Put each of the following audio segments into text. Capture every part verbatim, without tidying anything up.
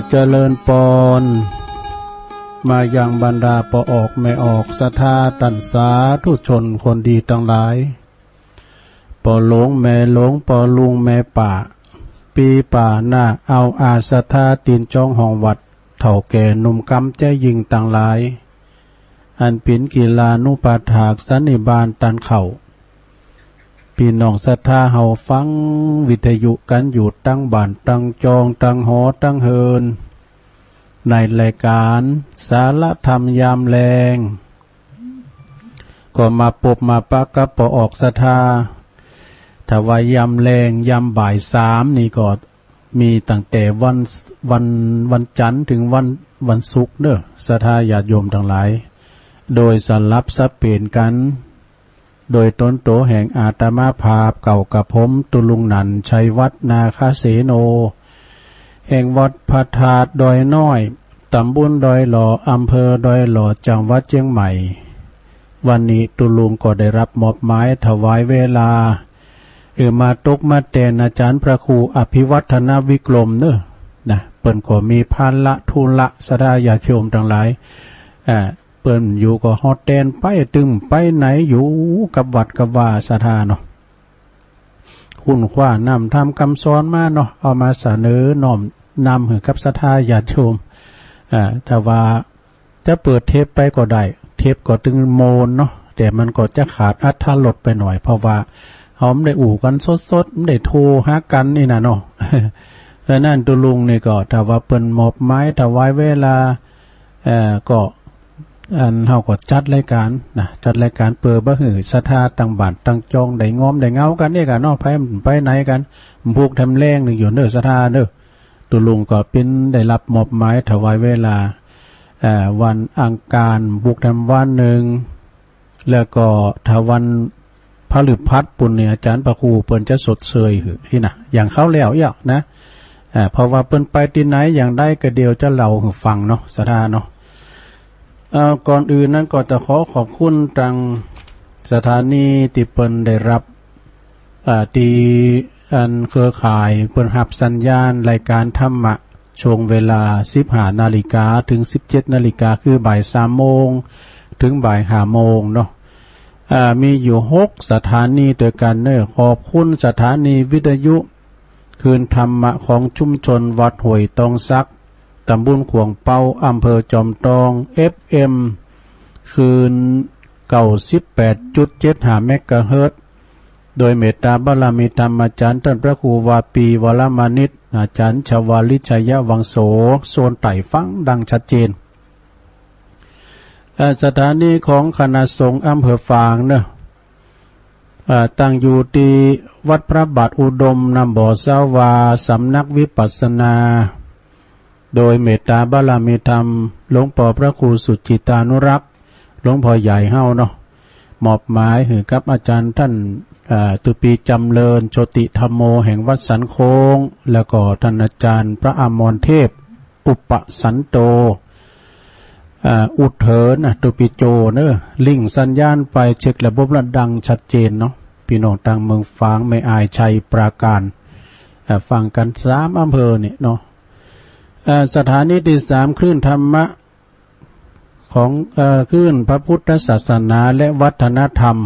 เจริญปอน มายังบรรดาป้อออกแม่ออกศรัทธาต้านสาธุชนคนดีตังหลาย ป้อหลวงแม่หลวง ป้อลุงแม่ป้า ปี้ป้าน้า เอาอาศรัทธาตี๋นจ๊องห้องวัด เฒ่าแก่หนุ่มกำใจ๋ยิ่งตังหลาย อันเป๋นกิลานุปถากสันนิบาตต้านเข้า ปี้น้องศรัทธาเฮาฟังวิทยุกั๋นอยู่ตังบ้านตังจองตังหอตังเฮือน ในรายก๋านสาระธรรมยามแลง ก็มาปบมาปะกับป้อออกศรัทธา ถ้าว่ายามแลงยามบ่ายสามนี่ก็ มีตั้งแต่วัน วัน วันจันทร์เถิงวัน วันศุกร์เน่อ ศรัทธาญาติโยมตังหลาย โดยสลับสับเป๋นกั๋น โดยต๋นโตแห่งอาตมาภาพเก่ากระผม ตุ๊ลุงหนั่น ชัยวัฒน์ นาคเสโน แห่งวัดพระธาตุดอยน้อย ต๋ำบลดอยหล่อ อำเภอดอยหล่อ จังหวัดเจียงใหม่ วันนี้ตุ๊ลุงก็ได้ฮับมอบหมายถวายเวลา เออ มาตกมาแตนอาจ๋ารย์พระครูอภิวัฒนวิกรมเน่อ นะ เปิ้นก็มีภาระธุระ ศรัทธาญาติโยมตังหลาย อ่า เปิ้นอยู่ก็ฮอดแตนไป ตึงไปไหนอยู่กับวัดกับวาศรัทธาเนาะ คุ้นคว้าน้ำธรรมกำสอนมาเนาะ เอามาเสนอน้อมนำหื้อกับศรัทธาญาติโยม อ่า ถ้าว่า จะเปิดเทปไปก็ได้ เทปก็ตึงโมนเนาะ แต่มันก็จะขาดอรรถรสไปหน่อย เพราะว่าเฮาบ่ได้อู้กั๋นสดๆ บ่ได้โทรหากั๋นนี่นะเนาะ ฉะนั้นตุ๊ลุงนี่ก็ ถ้าว่าเปิ้นมอบหมายถวายเวลา เอ่อ ก็ อันเฮาก็จัดรายก๋านนะ จัดรายก๋านเปิดบ่หื้อศรัทธาตังบ้านตังจองได้งอมได้เงากั๋นนี่ก่ะเนาะ ไป ไปไหนกั๋น ผูกแถมแลงนึ่งอยู่เน่อศรัทธาเน่อ ตุ๊ลุงก็เป๋นได้ฮับมอบหมายถวายเวลา เอ่อ วันอังคารบุกแถมวันนึ่ง แล้วก็ถ้าวันพฤหัสปุ้นนี่อาจ๋ารย์พระครูเปิ้นจะชดเชยหื้อนี่นะ อย่างคราวแล้วเอี้ยนะ เอ่อ เพราะว่าเปิ้นไปตี้ไหนอย่างใดก็เดี๋ยวจะเล่าหื้อฟังเนาะ ศรัทธาเนาะ เอ่อ ก่อนอื่นนั้นก็จะขอขอบคุณตางสถานีตี้เปิ้นได้ฮับ อ่า ตี้อันเครือข่ายเปิ้นฮับสัญญาณรายก๋านธรรมะ ช่วงเวลาสิบห้านาฬิกาเถิงสิบเจ็ดนาฬิกา คือบ่ายสามโมงเถิงบ่ายห้าโมงเนาะ อ่า มีอยู่หกสถานีตวยกั๋นเน่อ ขอบคุณสถานีวิทยุคลื่นธรรมะของชุมชนวัดห้วยตองสัก ต๋ำบลข่วงเปา อำเภอจอมตอง เอฟเอ็ม คลื่น เก้าสิบแปดจุดเจ็ดห้าเมกะเฮิรตซ์ โดยเมตตาบารมีธรรมอาจ๋ารย์ต้านพระครูวาปี วรมานิช อาจ๋ารย์ชวาลิชยวังโส โซนใต้ฟังดังชัดเจน เอ่อ สถานีของคณะสงฆ์อำเภอฝางเน่อ เอ่อ ตั้งอยู่ตี้วัดพระบาทอุดม น้ำบ่อสาวา สำนักวิปัสสนา โดยเมตตาบารมีธรรม หลวงป้อพระครูสุจิตตานุรักษ์ หลวงป้อใหญ่เฮาเนาะ มอบหมายหื้อกับอาจ๋ารย์ต้าน เอ่อ ตุปีจำเริญ โชติธัมโม แห่งวัดสันโค้ง แล้วก็ต้านอาจ๋ารย์พระอมรเทพ อุปสันโต เอ่อ อุเถินนะ ตุปีโจเน่อ ลิงก์สัญญาณไป เช็คระบบแล้วดังชัดเจนเนาะ ปี้น้องตางเมืองฝาง แม่อาย ชัยปราการ เอ่อ ฟังกั๋นสามอำเภอนี่เนาะ เอ่อ สถานีตี้สาม คลื่นธรรมะ ของ เอ่อ คลื่นพระพุทธศาสนาและวัฒนธรรม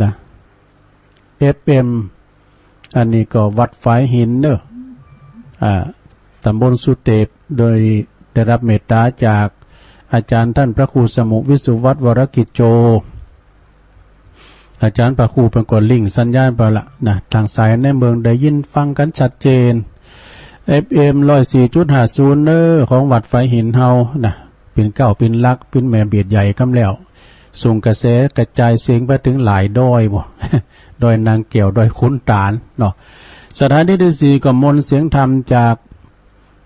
นะ เอฟเอ็ม อันนี้ก็วัดฝายหินเน่อ อ่า ต๋ำบลสุเตป โดยได้ฮับเมตตาจากอาจ๋ารย์ต้านพระครูสมุห์ วิสุวัฒน์ วรกิจโจ อาจ๋ารย์พระครูเปิ้นก็ลิงก์สัญญาณไปละนะ ตางสายในเมืองได้ยินฟังกั๋นชัดเจน เอฟเอ็ม ร้อยสี่จุดห้าศูนย์ เน่อ ของวัดฝายหินเฮานะ เป๋นเก๊าเป๋นหลัก เป๋นแม่เบสใหญ่กำแล้ว ส่งกระแสกระจายเสียงไปเถิงหลายดอยบ่ ดอยนางแก้ว ดอยขุนตาลเนาะ สถานีตี้สี่ก็มนต์เสียงธรรมจาก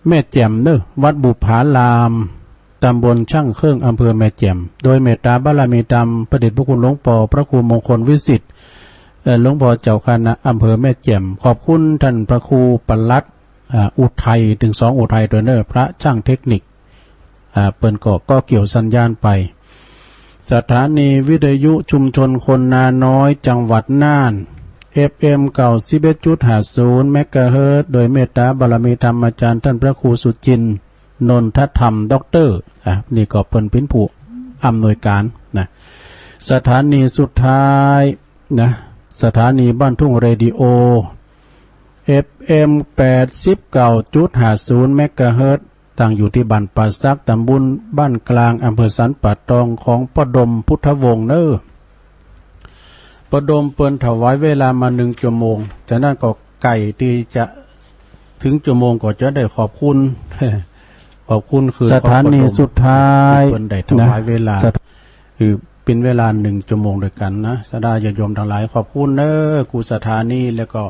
แม่แจ่มเน่อ วัดบุปผาราม ต๋ำบลช่างเครื่อง อำเภอแม่แจ่ม โดยเมตตาบารมีธรรม พระเดชพระคุณหลวงป้อพระครูมงคลวิสิทธิ์ เอ่อ หลวงป้อเจ้าคณะอำเภอแม่แจ่ม ขอบคุณต้านพระครูปลัด อ่า อุทัย เถิงสองอุทัยตวยเน่อ พระช่างเทคนิค อ่า เปิ้นก็ ก็เกี่ยวสัญญาณไป สถานีวิทยุชุมชนคนนาน้อย จังหวัดน่าน เอฟเอ็ม เก้าสิบเอ็ดจุดห้าศูนย์ เมกะเฮิรตซ์ โดยเมตตาบารมีธรรมอาจารย์ต้านพระครูสุจินต์ นนทธรรม ด็อกเตอร์ อ่ะ นี่ก็เปิ้นเป๋นผู้อำนวยก๋านนะ สถานีสุดท้ายนะ สถานีบ้านทุ่งเรดิโอ เอฟเอ็ม แปดสิบเก้าจุดห้าศูนย์ เมกะเฮิรตซ์ ตั้งอยู่ตี้บ้านป่าสัก ต๋ำบลบ้านกลาง อำเภอสันป่าตอง ของป้อดมพุทธวงศ์เน่อ ป้อดมเปิ้นถวายเวลามาหนึ่งชั่วโมง จากนั้นก็ใก้ตี้จะเถิงชั่วโมงก็จะได้ขอบคุณ ขอบคุณคืน สถานีสุดท้าย เปิ้นได้ถวายเวลา นะ สถ- คือเป๋นเวลาหนึ่งชั่วโมงตวยกั๋นนะ ศรัทธาญาติโยมตังหลาย ขอบคุณเน่อกู้สถานี แล้วก็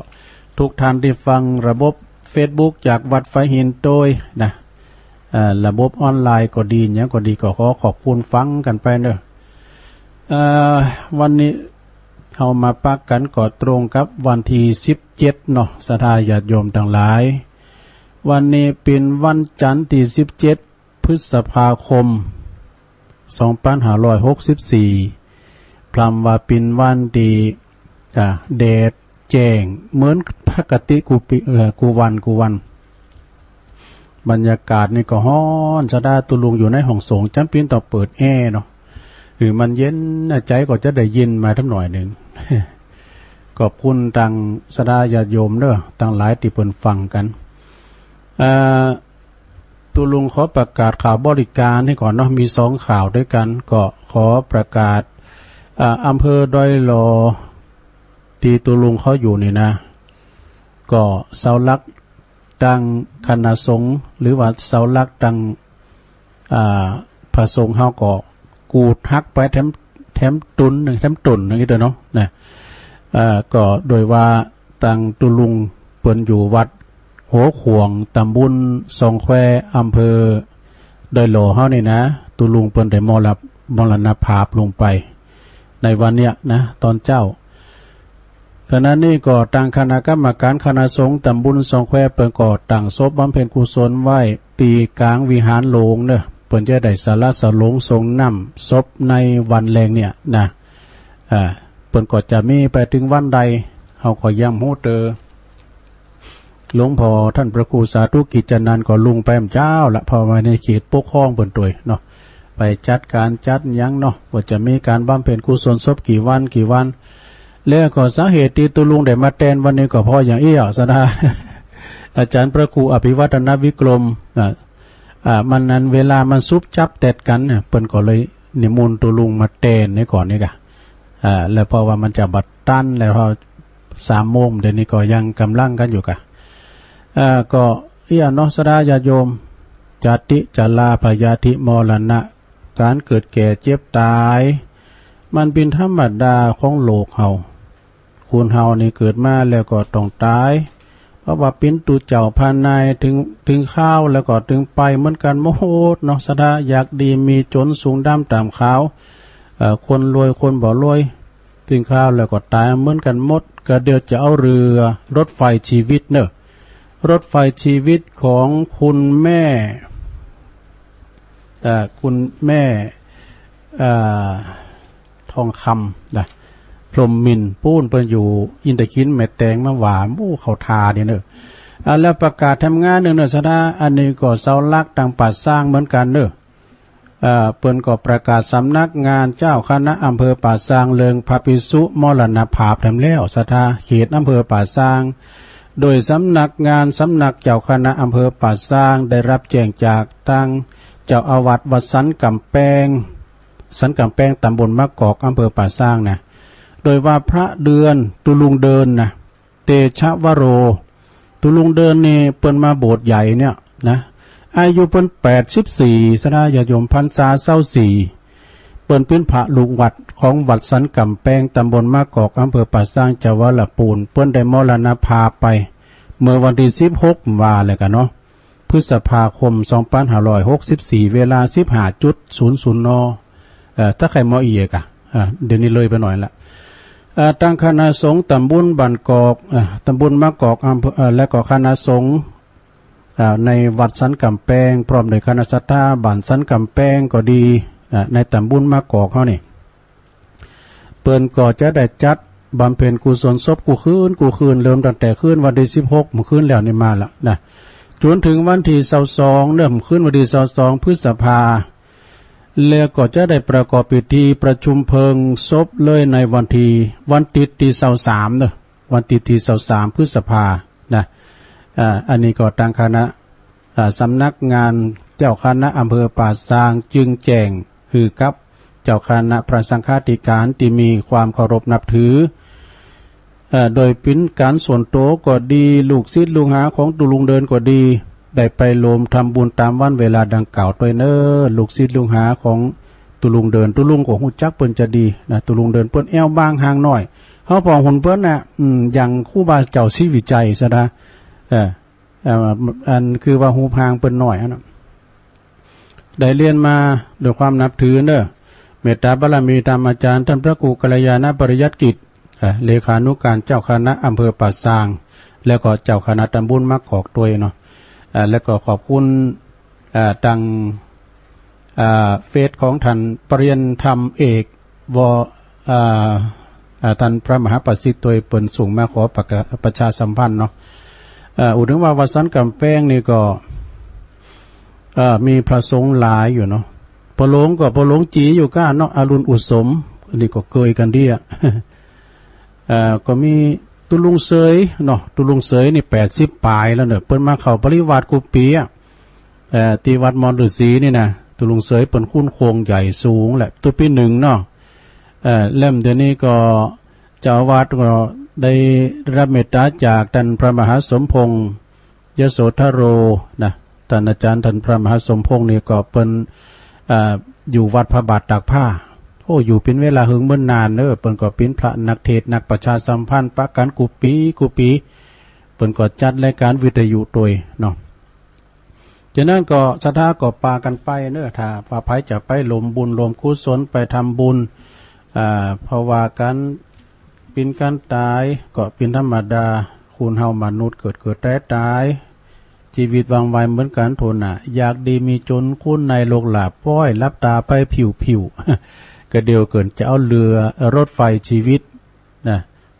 ทุกท่านตี้ฟังระบบเฟซบุ๊กจากวัดฝายหินตวยนะ เอ่อ ระบบออนไลน์ก็ดี หยังก็ดี ก็ขอขอบคุณฟังกั๋นไปเน่อ เอ่อ วันนี้เฮามาปะกั๋นก็ตรงกับวันตี้สิบเจ็ดเนาะ ศรัทธาญาติโยมตังหลาย วันนี้เป๋นวันจันทร์ตี้สิบเจ็ด พฤษภาคม สองปันห้าร้อยหกสิบสี่ พร่ำว่าเป๋นวันตี้ อ่า แดดแจ้งเหมือนปกติกู้ปี เอ่อ กู้วัน กู้วัน บรรยากาศนี่ก็ฮ้อน ศรัทธา ตุ๊ลุงอยู่ในห้องโสง จ๋ำเป๋นต้องเปิดแอร์เนาะ หื้อมันเย็น ใจ๋ก็จะได้เย็นมาทำหน่อยนึ่ง ขอบคุณตังศรัทธาญาติโยมเน่อ ตังหลายตี้เปิ้นฟังกั๋น เอ่อ ตุ๊ลุงขอประกาศข่าวบริการนี้ก่อนเนาะ มีสองข่าวตวยกั๋น ก็ขอประกาศ อ่า อำเภอดอยหล่อ ตี้ตุ๊ลุงเขาอยู่นี่นะ ก็เสาหลักตังคณะสงฆ์ หรือว่าเสาหลักตัง อ่า พระสงฆ์เฮาก็กูดหักไปแถม แถมตุ๊นนึ่ง แถมตุ๊นนึ่งอี้เน่อเนาะ นะ เอ่อ ก็โดยว่าตังตุ๊ลุงเปิ้นอยู่วัดหัวขวง ต๋ำบลสองแคว อำเภอดอยหล่อเฮานี่นะ ตุ๊ลุงเปิ้นได้มรณะ มรณภาพลงไป ในวันเนี้ยนะ ต๋อนเจ๊า ขณะนี้ก็ตังคณะกรรมการคณะสงฆ์ต๋ำบลสองแควเปิ้นก็ตั้งศพบำเพ็ญกุศลไว้ตี้ก๋างวิหารหลวงเน่อ เปิ้นจะได้สละสลงสรงน้ำศพในวันแลงเนี่ยนะ อ่า เปิ้นก็จะมีไปเถิงวันใด เฮาก็ยังบ่ฮู้เตื้อ หลวงพ่อต้านพระครูสาธุกิจจานันท์ก็ลุงไปแม่เจ๊าละ เพราะว่าในเขตปกครองเปิ้นตวยเนาะ ไปจัดก๋านจัดหยังเนาะ ว่าจะมีก๋านบำเพ็ญกุศลศพกี่วันกี่วัน แล้วก็สาเหตุตี้ตุ๊ลุงได้มาแตนวันนี้ก็เพราะอย่างอี้อ่ะ ศรัทธา อาจารย์พระครูอภิวัฒนวิกรม อ่า อ่า มันนั้นเวลามันสุบจับแตดกั๋นเนี่ย เปิ้นก็เลยนิมนต์ตุ๊ลุงมาแตนนี่ก่อนนี่ก่ะ อ่า แล้วเพราะว่ามันจะบ่ตัน แล้วพอสามโมง เดี๋ยวนี้ก็ยังก๋ำลังกั๋นอยู่ก่ะ อ่า ก็อี้อ่ะเนาะ ศรัทธาญาติโยม จาติ จรา พยาธิ มรณะ ก๋านเกิดแก่เจ็บต๋าย มันเป๋นธรรมดาของโลกเฮา คนเฮานี่เกิดมาแล้วก็ต้องต๋าย เพราะว่าเป๋นตุ๊เจ้าภายใน เถิง เถิงคราวแล้วก็ต้องไปเหมือนกั๋นหมดเนาะ ศรัทธา อยากดีมีจ๋น สูงต่ำขาว เอ่อ คนรวยคนบ่รวย เถิงคราวแล้วก็ต๋ายเหมือนกั๋นหมด ก็เดี๋ยวจะเอาเรื่องรถไฟชีวิตเน่อ รถไฟชีวิตของคุณแม่ เอ่อ คุณแม่ เอ่อ ทองคำนะ พรหมมินทร์ ปู๊นเปิ้นอยู่อินทขิล แม่แตง มาว่า โอ้ เข้าท่าดีเน่อ อ่า แล้วประกาศแถมงานนึ่งเน่อ ศรัทธา อันนี้ก็เสาหลักตังป่าซางเหมือนกั๋นเน่อ เอ่อ เปิ้นก็ประกาศสำนักงานเจ้าคณะอำเภอป่าซางเรื่องพระภิกษุมรณภาพแถมแล้ว ศรัทธา เขตอำเภอป่าซาง โดยสำนักงาน สำนักเจ้าคณะอำเภอป่าซาง ได้รับแจ้งจากตังเจ้าอาวาสวัดสันก๋ำแปง สันก๋ำแปง ต๋ำบลมะกอก อำเภอป่าซางนะ โดยว่าพระเดือน ตุ๊ลุงเดือนนะ เตชะวโร ตุ๊ลุงเดือนนี่เปิ้นมาโบสถ์ใหญ่เนี่ยนะ อายุเปิ้นแปดสิบสี่ ศรัทธาญาติโยม พรรษาซาวสี่ เปิ้นเป๋นพระลูกวัดของวัดสันก๋ำแปง ต๋ำบลมะกอก อำเภอป่าซาง จังหวัดละปูน เปิ้นได้มรณภาพไป เมื่อวันตี้สิบหก ว่าแล้วกั๋นเนาะ พฤษภาคม สองปันห้าร้อยหกสิบสี่ เวลา สิบห้าจุดศูนย์ศูนย์ น. เอ่อ ถ้าใค่มอเอียกะ อ่า เดี๋ยวนี้เลยไปหน่อยละ อ่า ตังคณะสงฆ์ต๋ำบลบ้านกอก อ่า ต๋ำบลมะกอก อำเภอ เอ่อ และก็คณะสงฆ์ อ่า ในวัดสันก๋ำแปง พร้อมด้วยคณะศรัทธาบ้านสันก๋ำแปงก็ดี อ่า ในต๋ำบลมะกอกเฮานี่ เปิ้นก็จะได้จัด บำเพ็ญกุศลศพกู้คืนกู้คืน เริ่มตั้งแต่คืนวันตี้สิบหก เมื่อคืนแล้วนี่มาแล้วนะ จ๋นเถิงวันตี้ซาวสอง เริ่มคืนวันตี้ซาวสองพฤษภา แล้วก็จะได้ประกอบพิธีประชุมเพลิงศพเลยในวันตี้ วันติ๊ดตี้ซาวสามเนาะ วันติ๊ดตี้ซาวสามพฤษภานะ อ่า อันนี้ก็ตางคณะ อ่า สำนักงานเจ้าคณะอำเภอป่าซางจึงแจ้งหื้อกับเจ้าคณะพระสังฆาธิการตี้มีความเคารพนับถือ เอ่อ โดยเป๋นก๋านส่วนตั๋วก็ดี ลูกศิษย์ลูกหาของตุ๊ลุงเดินก็ดี ได้ไปรวมทำบุญต๋ามวันเวลาดังกล่าวตวยเน้อ ลูกศิษย์ลูกหาของตุ๊ลุงเดิน ตุ๊ลุงก็ฮู้จักเปิ้นจะดีนะ ตุ๊ลุงเดินเปิ้นแอ่วบางห่างหน้อย เฮาผ่องหนเปิ้นน่ะ อืม อย่างครูบาเจ้าศรีวิชัยซะนะ เออ เอ่อ อันคือว่าฮูปห่างเปิ้นน้อยอันนั้น ได้เฮียนมาด้วยความนับถือเน้อ เมตตาบารมีต๋ามอาจ๋ารย์ต้านพระครูกัลยาณปริยัติกิจ เอ่อ เลขานุการเจ้าคณะอำเภอป่าซาง แล้วก็เจ้าคณะตำบลมะกอกตวยเนาะ เอ่อ แล้วก็ขอบคุณ เอ่อ ตาง อ่า เฟซของต้านปริญญาธรรมเอก ว อ่า อ่า ต้านพระมหาประสิทธิ์ตวย เปิ้นส่งมาขอประกาศ ประชาสัมพันธ์เนาะ เอ่อ อู้เถิงว่าวัดสันก๋ำแปงนี่ก็ เอ่อ มีพระสงฆ์หลายอยู่เนาะ พ่อหลวงก็พ่อหลวงจี๋อยู่ก้าเนาะ อรุณอุสม อันนี้ก็เกยกั๋นดีอะ เอ่อ ก็มีตุ๊ลุงเสยเนาะ ตุ๊ลุงเสยนี่แปดสิบป๋ายแล้วเนาะ เปิ้นมาเข้าปริวาสกู้ปี๋อะ เอ่อ ตี้วัดมอนฤๅษีนี่นะ ตุ๊ลุงเสยเปิ้นคุ้นโคงใหญ่สูงแหละ ตุ๊ปี๋หนึ่งเนาะ เอ่อ แล้วเดี๋ยวนี้ก็เจ้าอาวาสก็ได้รับเมตตาจากต้านพระมหาสมพงษ์ ยโสธโรนะ ต้านอาจ๋ารย์ต้านพระมหาสมพงษ์นี่ก็เปิ้น เอ่อ อยู่วัดพระบาทตากผ้า โอ้ อยู่เป๋นเวลาเหิงเมินนานเน้อ เปิ้นก็เป๋นพระนักเทศน์นักประชาสัมพันธ์ปะกั๋นกู้ปี๋กู้ปี๋ เปิ้นก็จัดรายก๋านวิทยุตวยเนาะ ฉะนั้นก็ศรัทธาก็ปากั๋นไปเน้อ ถ้าว่าใผจะไปรวมบุญรวมกุศลไปทำบุญ อ่า เพราะว่าก๋านเป๋นก๋านต๋ายก็เป๋นธรรมดา คนเฮามนุษย์เกิดเกิดต๋ายต๋าย จีวิตหว่างไวเหมือนกั๋นโทษนะ อยากดีมีจ๋น คนในโลกลาบป้อย หลับต๋าไปผิวๆ ก็เดี๋ยวเกิ๋นจะเอาเรือรถไฟจีวิตนะ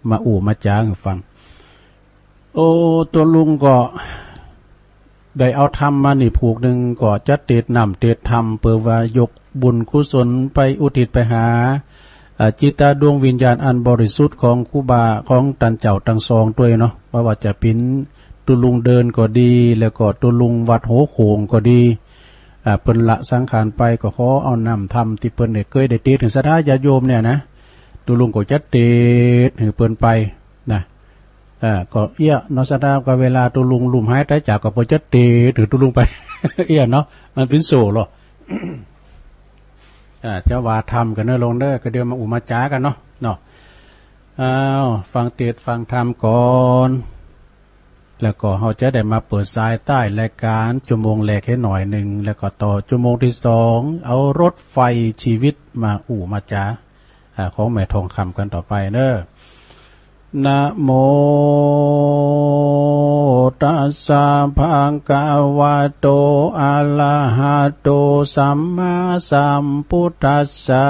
มาอู้มาจ๋าหื้อฟัง โอ้ ตุ๊ลุงก็ได้เอาธรรมมานี่ผูกนึ่ง ก็จะเตศน์น้ำเตศน์ธรรม เปื้อว่ายกบุญกุศลไปอุทิศไปหา อ่า จิตตะดวงวิญญาณอันบริสุทธิ์ของครูบา ของต้านเจ้าตังสองตวยเนาะ บ่ว่าจะเป๋นตุ๊ลุงเดินก็ดี แล้วก็ตุ๊ลุงวัดหัวโขงก็ดี อ่า เปิ้นละสังขารไป ก็ขอเอาน้ำธรรมตี้เปิ้นได้เกยได้เตศน์หื้อศรัทธาญาติโยมเนี่ยนะ ตุ๊ลุงก็จะเตศน์หื้อเปิ้นไปนะ อ่า ก็เอี้ยเนาะ ศรัทธา ก็เวลาตุ๊ลุงลุ่มหายต๋ายจากก็เปิ้นจะเตศน์หื้อตุ๊ลุงไป เอี้ยเนาะ มันเป๋นโซ่ลอ อ่า จะว่าธรรมกั๋นเน้อลุงเน้อ ก็เดี๋ยวมาอู้มาจ๋ากั๋นเนาะ เนาะ อ้าว ฟังเตศน์ฟังธรรมก่อน แล้วก็เฮาจะได้มาเปิดสายใต้รายก๋านจั่วโมงแรกหื้อหน่อยนึ่ง แล้วก็ต่อจั่วโมงตี้สอง เอารถไฟจีวิตมาอู้มาจ๋า อ่า ของแม่ทองคำกั๋นต่อไปเน้อ นะโมตัสสะ ภะคะวะโต อะระหะโต สัมมาสัมพุทธัสสะ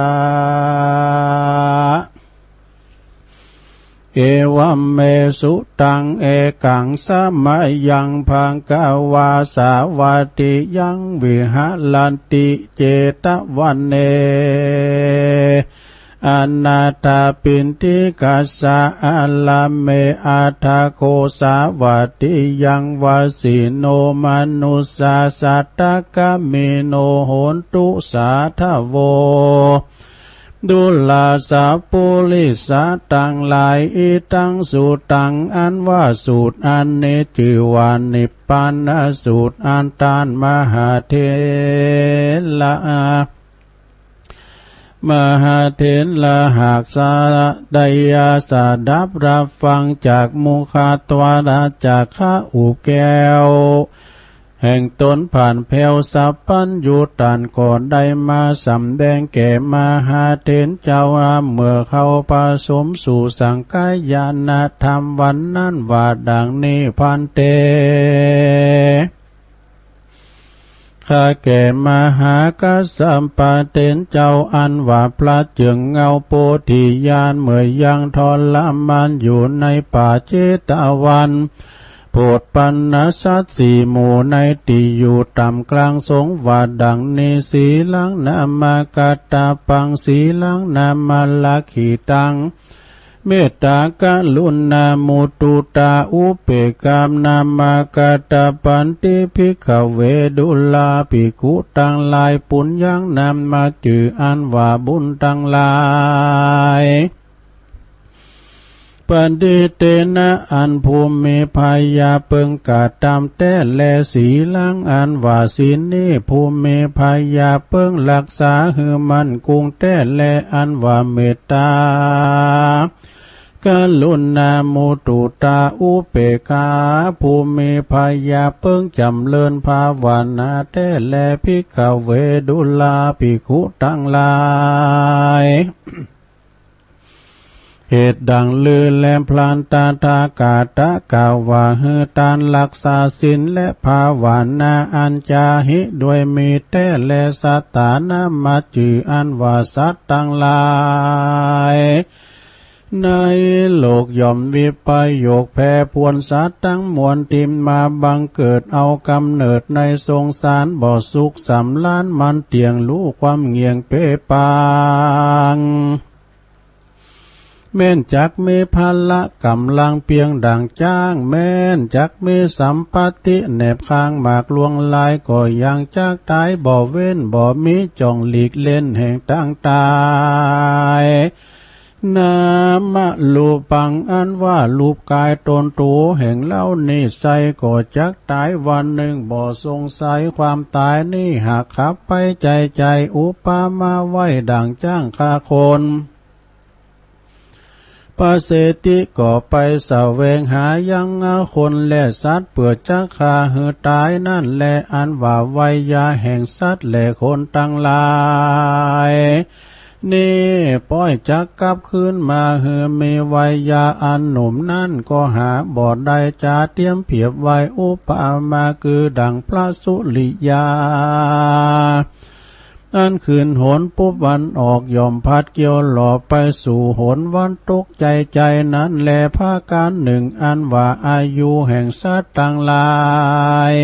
เอวัมเม สุตัง เอกัง สะมะยัง ภะคะวา สาวัตถิยัง วิหะระติ เจตะวะเน อนาถปิณฑิกัสสะ อารามเม อัฏฐโก สาวัตถิยัง วาสิโน มะนุสสา สัตถะกะมิโน โหนตุ สาทะโว ดูราสะปุริสะตังหลาย อิทัง สุตัง อันว่าสูตรอันนี้จื้อว่านิพพานสูตร อันต้านมหาเถระ มหาเถระหากษาได้ยาสดับรับฟังจากมุขะทวาระ จากคะอุแก้ว แห่งต๋นผ่านแผ้วสัพพัญญู ต้านก็ได้มาสำแดงแก่มหาเถรเจ้า เมื่อเขาประสมสู่สังฆายานธรรมวันนั้นว่าดังนี้ ภันเต ม ข้าแก่มหากัสสปะเถรเจ้า อันว่าพระเจิ่งเงาโพธิญาณ เมื่อยังทรมานอยู่ในป่าเชตวัน โผฏฐัพพสัตว์สี่หมู่ในตี้อยู่ต่ำกลางสงฆ์ว่าดังนี้ สีลังนามะกัตตะปัง สีลังนามะรักขิตัง เมตตากรุณามุตุตาอุเปกขานามะกัตตะปันติ ภิกขเว ดูราภิกขุตังหลาย ปุญญังนามะจื้ออันว่าบุญตังหลาย ปะติเตนะ อันภูมิพระญาเปิงกระตำแต๊แล สีลัง อันว่าศีลนี้ ภูมิพระญาเปิงฮักษาหื้อมั่นคงแต๊แล อันว่าเมตตา กรุณามุตุตาอุเปกขา ภูมิพระญาเปิงจ๋ำเริญภาวนาแต๊แล ภิกขเว ดูราภิกขุตังหลาย เหตุดังลือแล พระตถาคตะกล่าวว่า หื้อตานฮักษาศีลและภาวนาอันจาหิด้วยมีแต๊แล สัตตานามะจื้ออันว่าสัตว์ตังหลาย ในโลกย่อมวิปโยคแผ่ผวน สัตว์ตังมวลตี้มาบังเกิดเอาก๋ำเนิดในสงสาร บ่สุขสำราญมันเตี้ยง ฮู้ความเงี่ยงเป๋ปาง แม้นจักมีพละก๋ำลังเปียงดั่งจ๊าง แม้นจักมีสัมปัตติแหนบข้างมากลวงหลาย ก็ยังจักต๋ายบ่เว้น บ่มีจ้องหลีกเล่นแห่งตังต๋าย นามะรูปัง อันว่ารูปก๋ายต๋นตั๋วแห่งเฮานี้ไส้ ก็จักต๋ายวันนึ่ง บ่สงสัยความต๋ายนี้ หากขับไปใจ๋ใจ๋ อุปมาไว้ดั่งจ๊างฆ่าคน พระเศรษฐีก็ไปแสวงหายังคนและสัตว์ เปื้อจักฆ่าหื้อต๋ายนั้นแล อันว่าไวยาแห่งสัตว์และคนตังหลาย นี้ป้อยจักกลับคืนมาหื้อมีไวยา อันหนุ่มนั้นก็หาบ่ได้ จะเตียมเปรียบไว้อุปมาคือดั่งพระสุริยา อันขึ้นหนปุ๊บวันออก ย่อมผัดเกี่ยวหล่อไปสู่หนวันตกใจ๋ใจ๋นั้นแล ประก๋านนึ่ง อันว่าอายุแห่งสัตว์ตังหลาย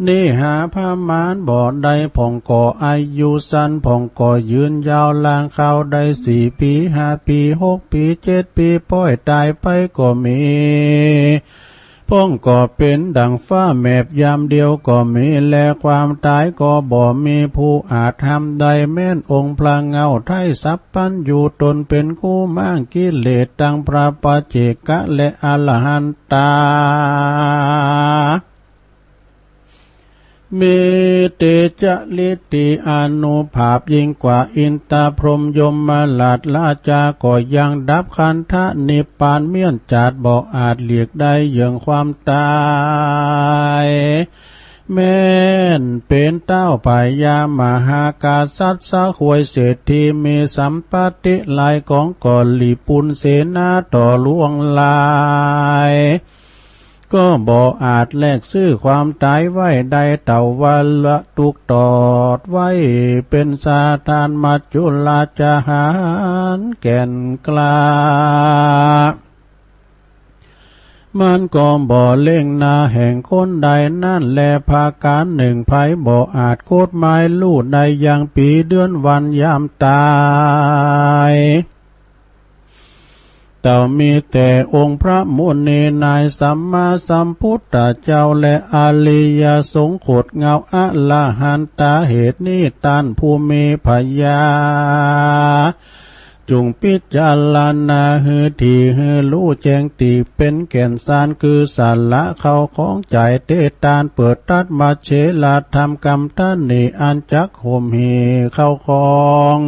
นี้หาประมาณบ่ได้ พ่องก็อายุสั้น พ่องก็ยืนยาว ลางคราวได้สี่ปี๋ ห้าปี๋ หกปี๋ เจ็ดปี๋ ป้อยต๋ายไปก็มี พ่องก็เป๋นดั่งฟ้าแมบยามเดียวก็มีแล ความต๋ายก็บ่มีผู้อาจห้ามได้ แม้นองค์พระเงาไทยสัพพัญญู ต๋นเป๋นครูม้างกิเลสตังพระปัจเจกะและอรหันตา มีเตจะฤทธิอานุภาพยิ่งกว่าอินทพรหมยมราช ราชาก็ยังดับขันธนิพพาน เมี้ยนจาติบ่อาจหลีกได้เยื่องความต๋าย แม้นเป๋นเต๊าพญามหากษัตริย์ สะหวยเศรษฐี มีสัมปัตติหลายก๋อง ก็หลีปุญเสนาต่อลวงหลาย ก็บ่อาจแลกซื้อความต๋ายไว้ได้ เต้าว่าละถูกตอดไว้เป๋นสถาน มัจจุราชหารแก่นกล้า มันก็บ่เล็งหน้าแห่งคนใดนั้นแล ประก๋านนึ่ง ใผบ่อาจกำหนดหมายฮู้ได้ ยังปี๋เดือนวันยามต๋าย เต้ามีแต่องค์พระมุนีนายสัมมาสัมพุทธเจ้า และอริยสงฆ์โคตรเงาอรหันตา เหตุนี้ต้านผู้มีพญา จุ่งพิจารณาหื้อถี่ หื้อฮู้แจ้งตี้เป๋นแก่นสาร คือสาระเข้าของใจ๋เต๊ต้าน เปื้อตัดมาเชลธรรมก๋ำตันนี้ อันจักห่มหี่เข้าของ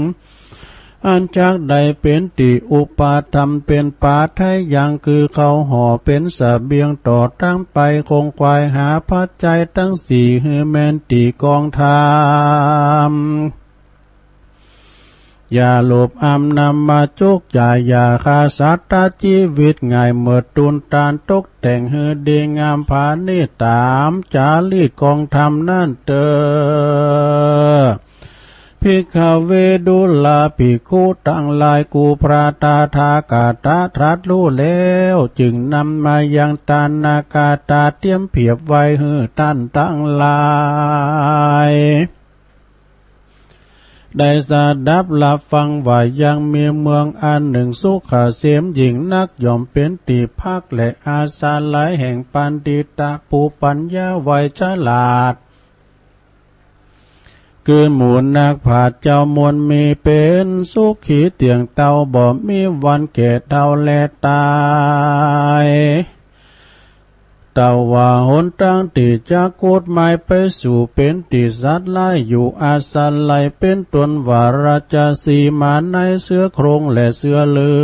อันจักได้เป๋นตี้อุปธรรม เป๋นปาไทยัง คือเข้าห่อเป๋นเสบียงต่อตางไป ขงขวายหาปัจจัยตังสี่ หื้อแม่นตี้กองธรรม อย่าหลบอำนำมาจุกจ่าย อย่าฆ่าสัตว์ตัดจีวิต ง่ายเมิดตูนตาน ตกแต่งหื้อดีงามผานิต ต๋ามจารีตกองธรรมนั้นเต๊อะ ภิกขเว ดูราภิกขุตังหลาย กูพระตถาคตะตรัสฮู้แล้ว จึงนำมายังตานากาตา เตรียมเปรียบไว้หื้อต้านตังหลาย ได้สดับฮับฟังว่า ยังมีเมืองอันนึ่งสุขเกษมยิ่งนัก ย่อมเป๋นตี้พักและอาศัยแห่งปัณฑิตะผู้ปัญญาไวฉลาด คือหมู่นักปราชญ์เจ้ามนต์มี เป๋นสุขีเตี้ยงเต้า บ่มีวันแก่เฒ่าและต๋าย แต่ว่าหนตางตี้จักขุดหมายไปสู่ เป๋นตี้สัตว์ร้ายอยู่อาศัย เป๋นต้นว่าราชสีห์ หมาในเสือโคร่งและเสือเหลื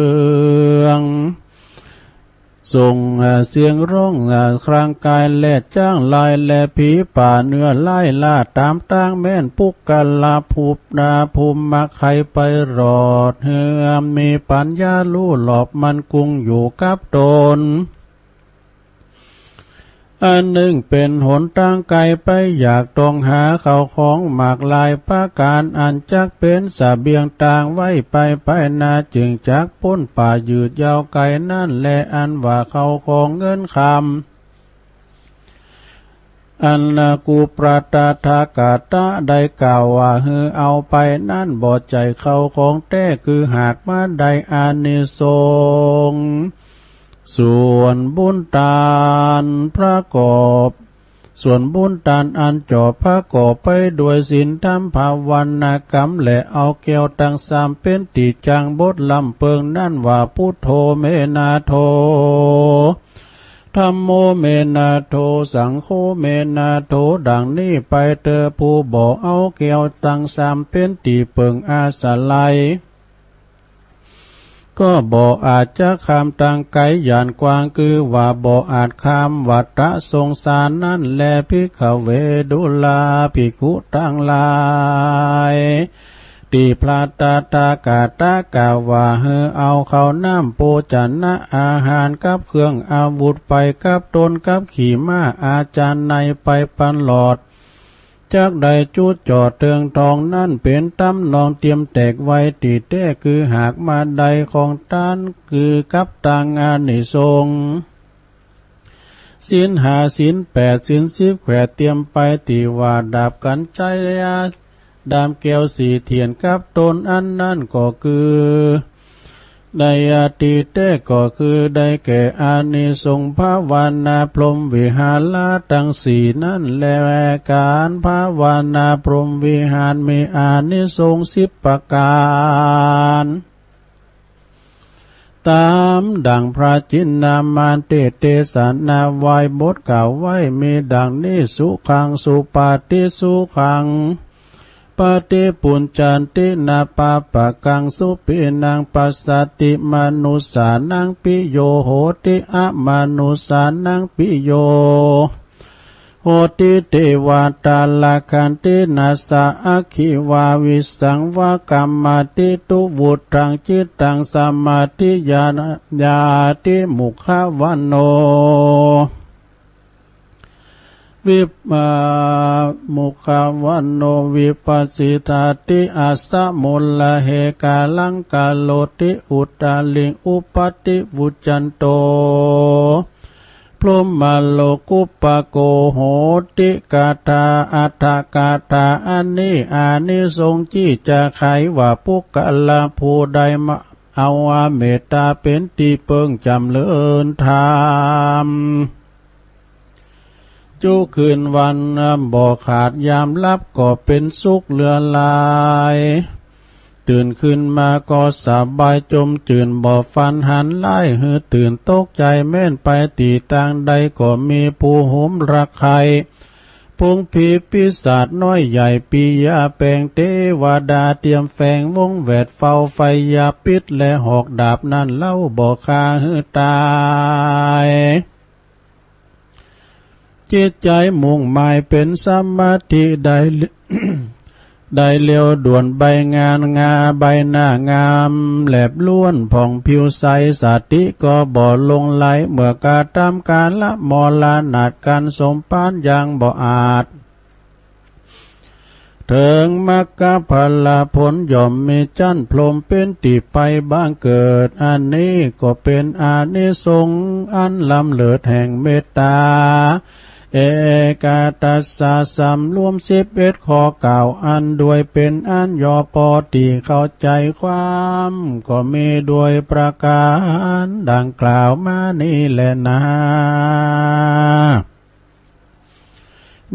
อง ส่งเสียงฮ้องครางกายและจ๊างลาย และผีป่าเนื้อร้ายล่าต๋ามตาง แม่นปุคคละผู้นาผู้มักใค่ไปรอด เฮือมีปัญญาฮู้รอบมั่นคงอยู่กับต๋น อันนึ่งเป๋นหนตางไก๋ไป อยากต้องหาเข้าของมากหลายประก๋าน อันจักเป๋นเสบียงตางไว้ไปภายหน้า จึงจักป๊นป่ายืดยาวไก๋นั้นแล อันว่าเข้าของเงินคำ อันกูพระตถาคตะได้กล่าวว่าหื้อเอาไปนั้น บ่ใจ้เข้าของแต๊ คือหากมาได้อานิสงส์ ส่วนบุญตานประกอบ ส่วนบุญตานอันจอบประกอบไปด้วยศีลธรรมภาวนากรรม และเอาแก้วตังสามเป๋นตี้จั่งบทลำเปิงนั้นว่า พุทโธ เมนาโถ ธัมโม เมนาโถ สังโฆ เมนาโถ ดังนี้ไปเต๊อะ ผู้บ่เอาแก้วตังสามเป๋นตี้เปิงอาศัย ก็บ่อาจจะข้ามตางไก๋หย่านกว้าง คือว่าบ่อาจข้ามวัฏสงสารนั้นแล ภิกขเว ดูราภิกขุตังหลาย ตี้พระตถาคตะกล่าวว่าหื้อเอาข้าวน้ำโภชนะอาหารกับเครื่องอาวุธไปกับต๋น กับขี่ม้าอาชาไนยไปปะหลอด จักได้จุดจอดเถิงทองนั้น เป๋นต๋ามนองเตรียมแตกไว้ตี้แต๊ คือหากมาได้ของตาน คือกับตังอานิสงส์ ศีลห้า ศีลแปด ศีลสิบแขวนเตรียมไป ตี้ว่าดาบกัญชัยยะ ด้ามแก้วสี่เถียนกับต๋นอันนั้นก็คือ ได้อาทิเตศก็คือได้แก่อานิสงส์ภาวนาพรหมวิหารตังสี่นั้นแล ก๋านภาวนาพรหมวิหารมีอานิสงส์สิบประก๋าน ต๋ามดั่งพระจินนามานเตสน์เตสนาไว้ บทกล่าวไว้มีดั่งนี้ สุขัง สุปาติสุขัง ปาติปุญจันติ นะปาปะกัง สุปิณัง ปัสสติ มะนุสสานัง ปิโย โหติ อะมะนุสสานัง ปิโย โหติ เตวะตา รักขันติ นะสสะ อัคคี วา วิสสัง วะ กัมมาติ ตุ วุฒัง จิตตัง สมาธิ ญา ญาติ มุขวันโณ วิป อ่า มุขวันโณ วิปัสสิทาติ อัสสะ มุลละ เหกาลัง กะโรติ อุตตริง อุปัตติ วุจจันโต พรหมโลกุปปะโก โหติ กาถา อัตถกาถา อันนี้อานิสงส์ตี้จะไขว่า ปุคคละผู้ใดมาเอาอาเมตตาเป๋นตี้เปิงจ๋ำเริญธรรม จุคืนวันบ่ขาด ยามหลับก็เป๋นสุขเหลือหลาย ตื่นขึ้นมาก็สบายจมจื่น บ่ฝันหันร้ายหื้อตื่นตกใจ๋ แม่นไปตี้ตางใดก็มีผู้หุมรักใค่ ฝูงผีปีศาจน้อยใหญ่ ปิยะแป๋งเตวดา เตรียมแฝงวงแวดเฝ้า ไฟยาพิษและหอกดาบนั้นเล่า บ่ฆ่าหื้อต๋าย จิตใจ๋มุ่งหมายเป๋นสมาธิได้ ได้เรียวด่วนใบงานงา ใบหน้างามแลบล้วนผ่องผิวใส สติก็บ่หลงไหล เมื่อกระทำกาละมรณาท กันสมภารยังบ่อาจ เถิงมรรคผลผล ย่อมมีจั้นพรหมเป๋นตี้ไปบังเกิด อันนี้ก็เป๋นอานิสงส์อันล้ำเลิศแห่งเมตตา เอกัตตัสสะ สำรวมสิบเอ็ดข้อกล่าว อันด้วยเป๋นอันย่อปอตี้เข้าใจ๋ความ ก็มีด้วยประก๋านดังกล่าวมานี้แลนา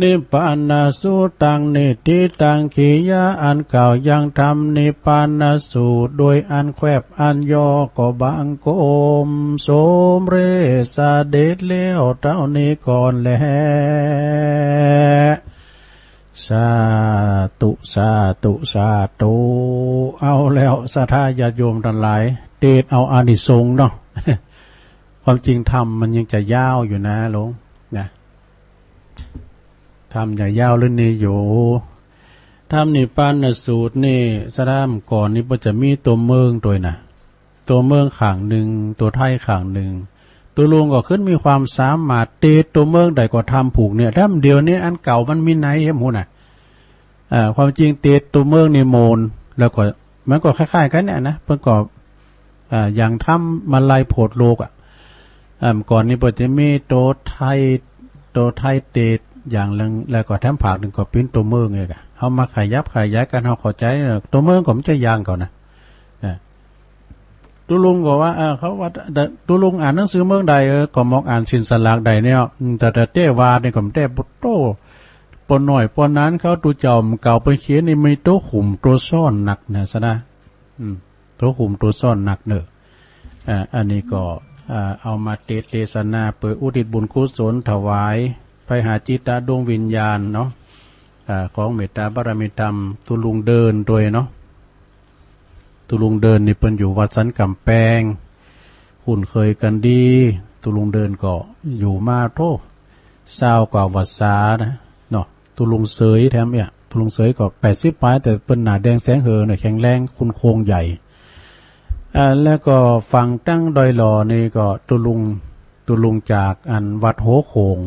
นิพพานสูตร ตังนิฏฐิตังกิริยา อันกล่าวยังธรรมนิพพานสูตร โดยอันแควบอันย่อก็บังคมสมเร็จเสด็จแล้วเต้านี้ก่อนแล สาธุ สาธุ สาธุ เอาแล้วศรัทธาญาติโยมตังหลาย เตศน์เอาอานิสงส์เนาะ ความจริงธรรมมันยังจะยาวอยู่นะโยมนะ ธรรมจะยาวเรื่องนี้อยู่ ธรรมนิพพานสูตรนี่ ศรัทธาเมื่อก่อนนี่เปิ้นจะมีตั๋วเมืองตวยนะ ตั๋วเมืองข้างนึ่ง ตั๋วไทยข้างนึ่ง ตุ๊ลุงก็ขึ้นมีความสามารถเตศน์ตั๋วเมืองใดก็ทำผูกเนี่ย ถ้าเดี๋ยวนี้อันเก่ามันมีไหนเอ็มหูน่ะ เอ่อ ความจริงเตศน์ตั๋วเมืองนี่โมน แล้วก็มันก็คล้ายๆ กั๋นเนี่ยนะ เปิ้นก็ อ่า อย่างธรรมาลัยโผดโลกอ่ะ อ่า ก่อนนี้เปิ้นจะมีตั๋วไทย ตั๋วไทยเตศน์อย่างนึ่ง แล้วก็แถมภาคนึ่งก็เป๋นตั๋วเมืองเองอ่ะ เฮามาขยับขยายกั๋น เฮาเข้าใจ๋ เอ่อ ตั๋วเมืองก็มันจะอย่างเก่านะ นะ ตุ๊ลุงก็ว่า เออ เขาว่า ตุ๊ลุงอ่านหนังสือเมืองใด เออ ก็มองอ่านสินสลากได้เนี่ย อืม แต่ แต่เต้วาดนี่ก็บ่เต้ โต้ ปอน้อยปอนั้นเขา ตุ๊เจ้าเก่าเปิ้นเขียนนี่มีตั๋วหุ้มตั๋วซ้อนนักนะศรัทธา อืม ตั๋วหุ้มตั๋วซ้อนนักเน่อ อ่า อันนี้ก็ อ่า เอามาเตศน์เตสนาเปื้ออุทิศบุญกุศลถวายไปหาจิตตะดวงวิญญาณเนาะ อ่า ของเมตตาบารมีธรรมตุ๊ลุงเดินตวยเนาะ ตุ๊ลุงเดินนี่เปิ้นอยู่วัดสันก๋ำแปง คุ้นเคยกั๋นดี ตุ๊ลุงเดินก็อยู่มาโธ่ ซาวกว่าพรรษานะเนาะ ตุ๊ลุงเสยแถมเนี่ย ตุ๊ลุงเสยก็แปดสิบป๋าย แต่เปิ้นหน้าแดงแสงเหอเนี่ย แข็งแรง คุ้นโครงใหญ่ อ่า แล้วก็ฝั่งตังดอยหล่อนี่ก็ตุ๊ลุง ตุ๊ลุงจากอันวัดหัวโขง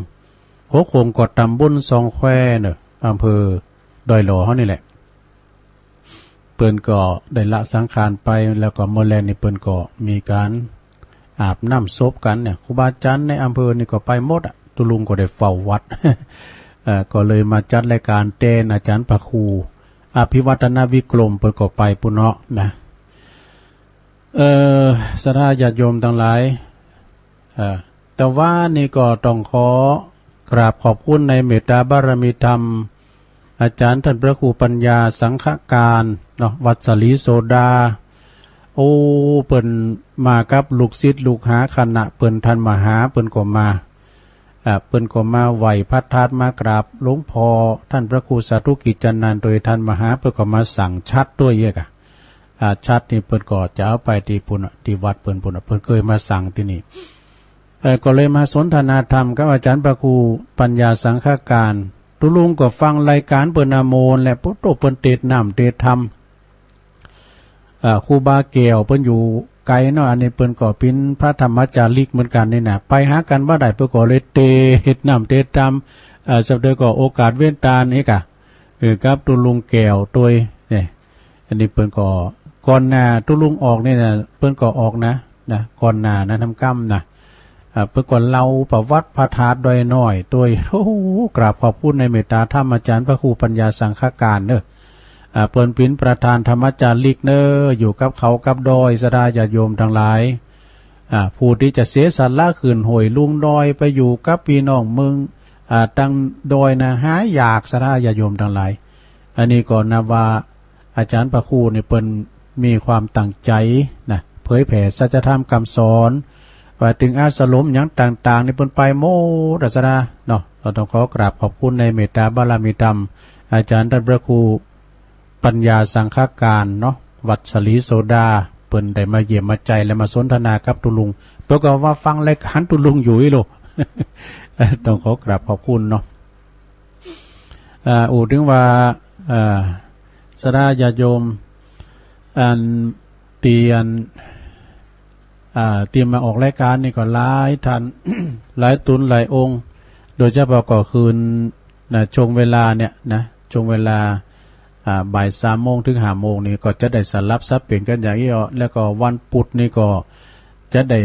หัวโขงก็ตำบลซองแควเน่อ อำเภอดอยหล่อเฮานี่แหละ เปิ้นก็ได้ละสังขารไป แล้วก็เมื่อแลนี่เปิ้นก็มีก๋านอาบน้ำศพกั๋นเนี่ย ครูบาอาจ๋ารย์ในอำเภอนี่ก็ไปหมดอะ ตุ๊ลุงก็ได้เฝ้าวัด เอ่อ ก็เลยมาจัดรายก๋านแตนอาจ๋ารย์พระครูอภิวัฒนวิกรม เปิ้นก็ไปปุ้นเนาะนะ เอ่อ ศรัทธาญาติโยมตังหลาย เอ่อ แต่ว่านี่ก็ต้องขอกราบขอบคุณในเมตตาบารมีธรรม อาจ๋ารย์ต้านพระครูปัญญาสังฆการเนาะ วัดสาลีโสดา โอ้ เปิ้นมากับลูกศิษย์ลูกหาคณะเปิ้น ต้านมหาเปิ้นก็มา อ่า เปิ้นก็มาไหว้พระธาตุ มากราบหลวงพ่อต้านพระครูสาธุกิจจานันท์ โดยต้านมหาเปิ้นก็มาสั่งฉัตรตวยเยียะก่ะ อ่า ฉัตรนี่เปิ้นก็จะเอาไปตี้ปุ้นน่ะ ตี้วัดเปิ้นปุ้นน่ะ เปิ้นเกยมาสั่งตี้นี่ เอ่อ ก็เลยมาสนทนาธรรมกับอาจ๋ารย์พระครูปัญญาสังฆการ ตุ๊ลุงก็ฟังรายก๋านเปิ้นอะโมนแหละ โอ้โธ่ เปิ้นเตศน์น้ำเตศน์ธรรม อ่า ครูบาแก้วเปิ้นอยู่ไกลเนาะ อันนี้เปิ้นก็เป๋นพระธรรมจาริกเหมือนกั๋นนี่นะ ไปหากั๋นบ่ได้ เปิ้นก็เลยเตศน์น้ำเตศน์ธรรม อ่า สำเร็จก็โอกาสเว้นตานี่ก่ะ เออ กับตุ๊ลุงแก้วตวยเนี่ย อันนี้เปิ้นก็ ก่อนหน้าตุ๊ลุงออกนี่นะ เปิ้นก็ออกนะ นะ ก่อนหน้านะ ทำกรรมนะ อ่า เปิ้นก็เล่าประวัติพระธาตุดอยน้อยตวย โอ้โห กราบขอบคุณในเมตตาธรรมอาจ๋ารย์พระครูปัญญาสังฆการเน่อ อ่า เปิ้นเป๋นประธานธรรมจาริกเน่อ อยู่กับเขากับดอย ศรัทธาญาติโยมตังหลาย อ่า ผู้ตี้จะเสียสละขึ้นห้วยลุงดอยไปอยู่กับปี้น้องเมือง อ่า ตังดอยนะ หายาก ศรัทธาญาติโยมตังหลาย อันนี้ก็นับว่า อาจ๋ารย์พระครูนี่เปิ้นมีความตั้งใจ๋นะ เผยแผ่สัจธรรมกำสอน ว่าเถิงอาสรมหยังต่างๆ นี่เปิ้นไปหมดอะศรัทธาเนาะ ก็ต้องขอกราบขอบคุณในเมตตาบารมีธรรม อาจ๋ารย์ต้านพระครูปัญญาสังฆการเนาะ วัดสาลีโสดา เปิ้นได้มาเยี่ยมมาใจ้และมาสนทนากับตุ๊ลุง เปิ้นก็ว่าฟังรายก๋านตุ๊ลุงอยู่อี้โล ต้องขอกราบขอบคุณเนาะ อ่า อู้เถิงว่า อ่า ศรัทธาญาติโยม อัน ตี้อัน อ่า ตี้มาออกรายก๋านนี่ก็หลายท่าน หลายต๋นหลายองค์ โดยเฉพาะก็คืนนะ ช่วงเวลาเนี่ยนะ ช่วงเวลา อ่า บ่ายสามโมงเถิงห้าโมงนี่ก็จะได้สลับสับเปลี่ยนกั๋นอย่างอี้อ้อ แล้วก็วันปุธนี่ก็จะได้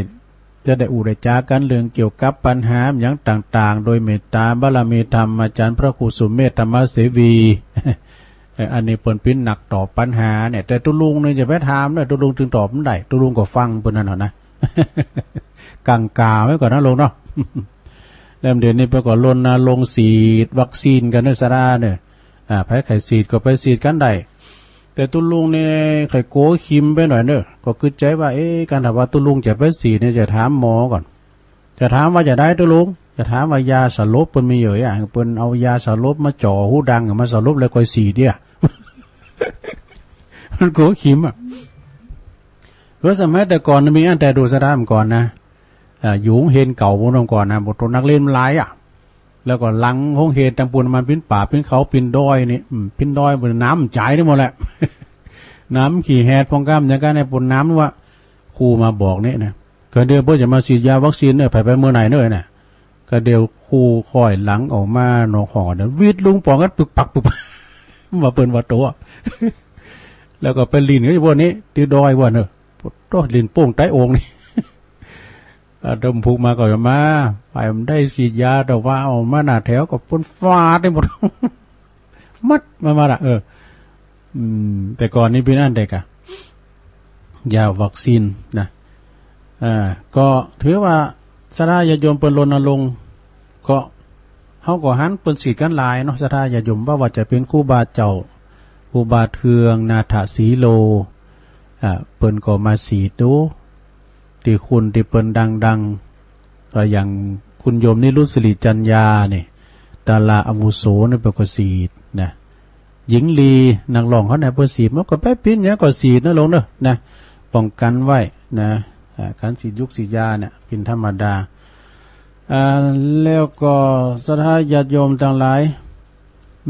จะได้อู้ได้จ๋ากั๋นเรื่องเกี่ยวกับปัญหาหยังต่างๆ โดยเมตตาบารมีธรรมอาจ๋ารย์พระครูสุเมธธรรมเสวี เอ่อ อันนี้เปิ้นเป๋นนักตอบปัญหาเนี่ย แต่ตุ๊ลุงนี่จะไปถามเนี่ย ตุ๊ลุงเถิงตอบบ่ได้ ตุ๊ลุงก็ฟังเปิ้นนั่นแหละนะ กั๋งขาไว้ก่อนนะลุงเนาะ แล้วเดี๋ยวนี้เปิ้นก็รณรงค์ฉีดวัคซีนกั๋นเน่อ ศรัทธาเน่อ อ่า ใผใค่ฉีดก็ไปฉีดกั๋นได้ แต่ตุ๊ลุงนี่ใค่กั๋วเข็มไปหน่อยเน่อ ก็กึ๊ดใจ๋ว่า เอ๊ะ ก๋านถ้าว่าตุ๊ลุงจะไปฉีดนี่จะถามหมอก่อน จะถามว่าจะใดตุ๊ลุง จะถามว่ายาสลบเปิ้นมีอยู่อะ เปิ้นเอายาสลบมาจ่อหูดังมาสลบแล้วก็ฉีดเนี่ย มันกั๋วเข็มอะ เพราะสมัยแต่ก่อนมีอั้นแต่ดู ศรัทธา เมื่อก่อนนะ อ่า อยู่โฮงเฮียนเก่าปู๊นก่อนนะ บ่าโตนักเรียนมันหลายอะ แล้วก็หลังโฮงเฮียนตังปู๊นมันเป๋นป่าเป๋นเขาเป๋นดอยนี่ อืม เป๋นดอย น้ำจ๋ายนี่หมดแหละ น้ำขี้แหดพ่องก้ำอย่างกั๋นเนี่ย ปู๊นน้ำว่า ครูมาบอกนี่นะ ก็เดี๋ยวเปิ้นจะมาฉีดยาวัคซีนเน่อ ใผไปเมื่อไหนเน่อนะ ก็เดี๋ยวครูค่อยหลังออกมานอกห้องเน่อ วิดลุงป๋องกั๋นปึกปักปึกปัก ว่าเปิ้นว่าโต แล้วก็ไปหลิ้นกั๋นอยู่พวกนี้ ตี้ดอยว่าเน่อ โต หลิ้นโป้งใต้โอ่งนี่ อ่า ดมพุกมาก็มา ไปมันได้ฉีดยา แต่ว่าเอามาหน้าแถวก็เปิ้นฟาดได้หมด มัดมามาละ เออ อืม แต่ก่อนนี้เป๋นอั้นแต่กะ ยาวัคซีนนะ อ่า ก็ถือว่าศรัทธาญาติโยมเปิ้นรณรงค์ ก็ เฮาก็หันเปิ้นฉีดกั๋นหลายเนาะ ศรัทธาญาติโยม บ่าว่าจะเป๋นครูบาเจ้า ครูบาเทือง นาถสีโล อ่า เปิ้นก็มาฉีดดู ตี้คุณตี้เปิ้นดังๆ ก็อย่างคุณโยมนิรุตสิริจัญญานี่ ดาราอาวุโสนี่เปิ้นก็ฉีดนะ หญิงลีนักร้องเขาเนี่ยเปิ้นฉีด มันก็ไปเป๋นหยังก็ฉีดนะลุงเน่อนะ ป้องกั๋นไว้นะ อ่า ก๋านฉีดยุกฉีดยาเนี่ยเป๋นธรรมดา อ่า แล้วก็ศรัทธาญาติโยมตังหลาย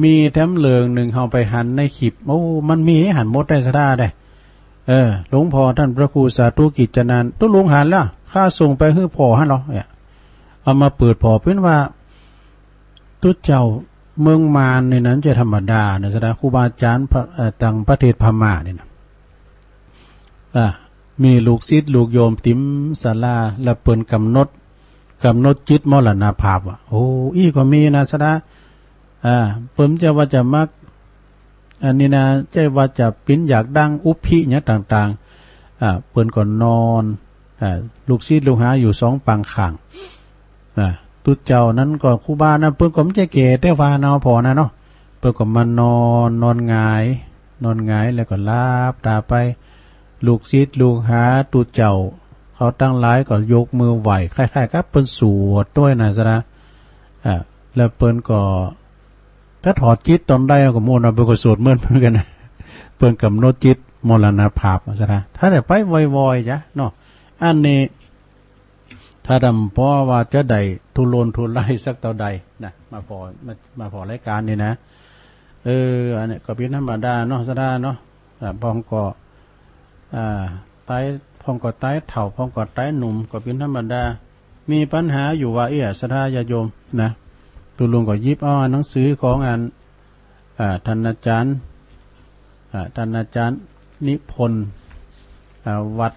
มีแถมเรื่องนึ่ง เฮาไปหันในคลิป โอ้ มันมีหันหมดได้ ศรัทธาเด้ เออ หลวงพ่อต้านพระครูสาธุกิจจนันท์ ตุ๊ลุงหันแล้ว ข้าส่งไปหื้อผ่อหั้นลอ เนี่ย เอามาเปิดผ่อ เป๋นว่า ตุ๊เจ้าเมืองมานนี่นะ จะธรรมดานะ ศรัทธา ครูบาอาจ๋ารย์พระ เอ่อ ตังประเทศพม่านี่นะ อ่ะ มีลูกศิษย์ลูกโยมเต็มศาลา แล้วเปิ้นก๋ำหนด ก๋ำหนดจิตมรณภาพอะ โอ้ อี้ก็มีนะ ศรัทธา อ่า เปิ้นจะว่าจะมา อันนี้นะ จะว่าจะเป๋นอยากดังอุปพิหยังต่างๆ อ่า เปิ้นก็นอน อ่า ลูกศิษย์ลูกหาอยู่สองปางข้าง อ่า ตุ๊เจ้านั้นก็ครูบานะ เปิ้นก็บ่ใจ้แก่แต่ว่าเนาะ ผ่อนะเนาะ เปิ้นก็มานอน นอนหงาย นอนหงายแล้วก็หลับต๋าไป ลูกศิษย์ลูกหาตุ๊เจ้าเขาตังหลายก็ยกมือไหว้ คล้ายๆ กับเปิ้นสวดตวยนะ ศรัทธา อ่า แล้วเปิ้นก็ ถ้าถอดจิตต๋อนใดก็บ่ฮู้นะ เปิ้นก็สวดเหมือน เหมือนกั๋นนะ เปิ้นก๋ำหนดจิตมรณภาพ ศรัทธา ถ้าแต่ไปวอยๆ จ้ะเนาะ อันนี้ ถ้าดำเพราะว่าจะได้ทุรนทุรายสักเต้าใดนะ มาผ่อ มา มาผ่อรายก๋านนี่นะ เออ อันนี้ก็เป๋นธรรมดาเนาะ ศรัทธาเนาะ อ่า พ่องก็ อ่า ต๋าย พ่องก็ต๋ายเฒ่า พ่องก็ต๋ายหนุ่ม ก็เป๋นธรรมดา มีปัญหาอยู่ว่าอี้ ศรัทธาญาติโยมนะ ตุ๊ลุงก็หยิบเอาหนังสือของอัน อ่า ต้านอาจ๋ารย์ อ่า ต้านอาจ๋ารย์นิพนธ์ อ่า วัด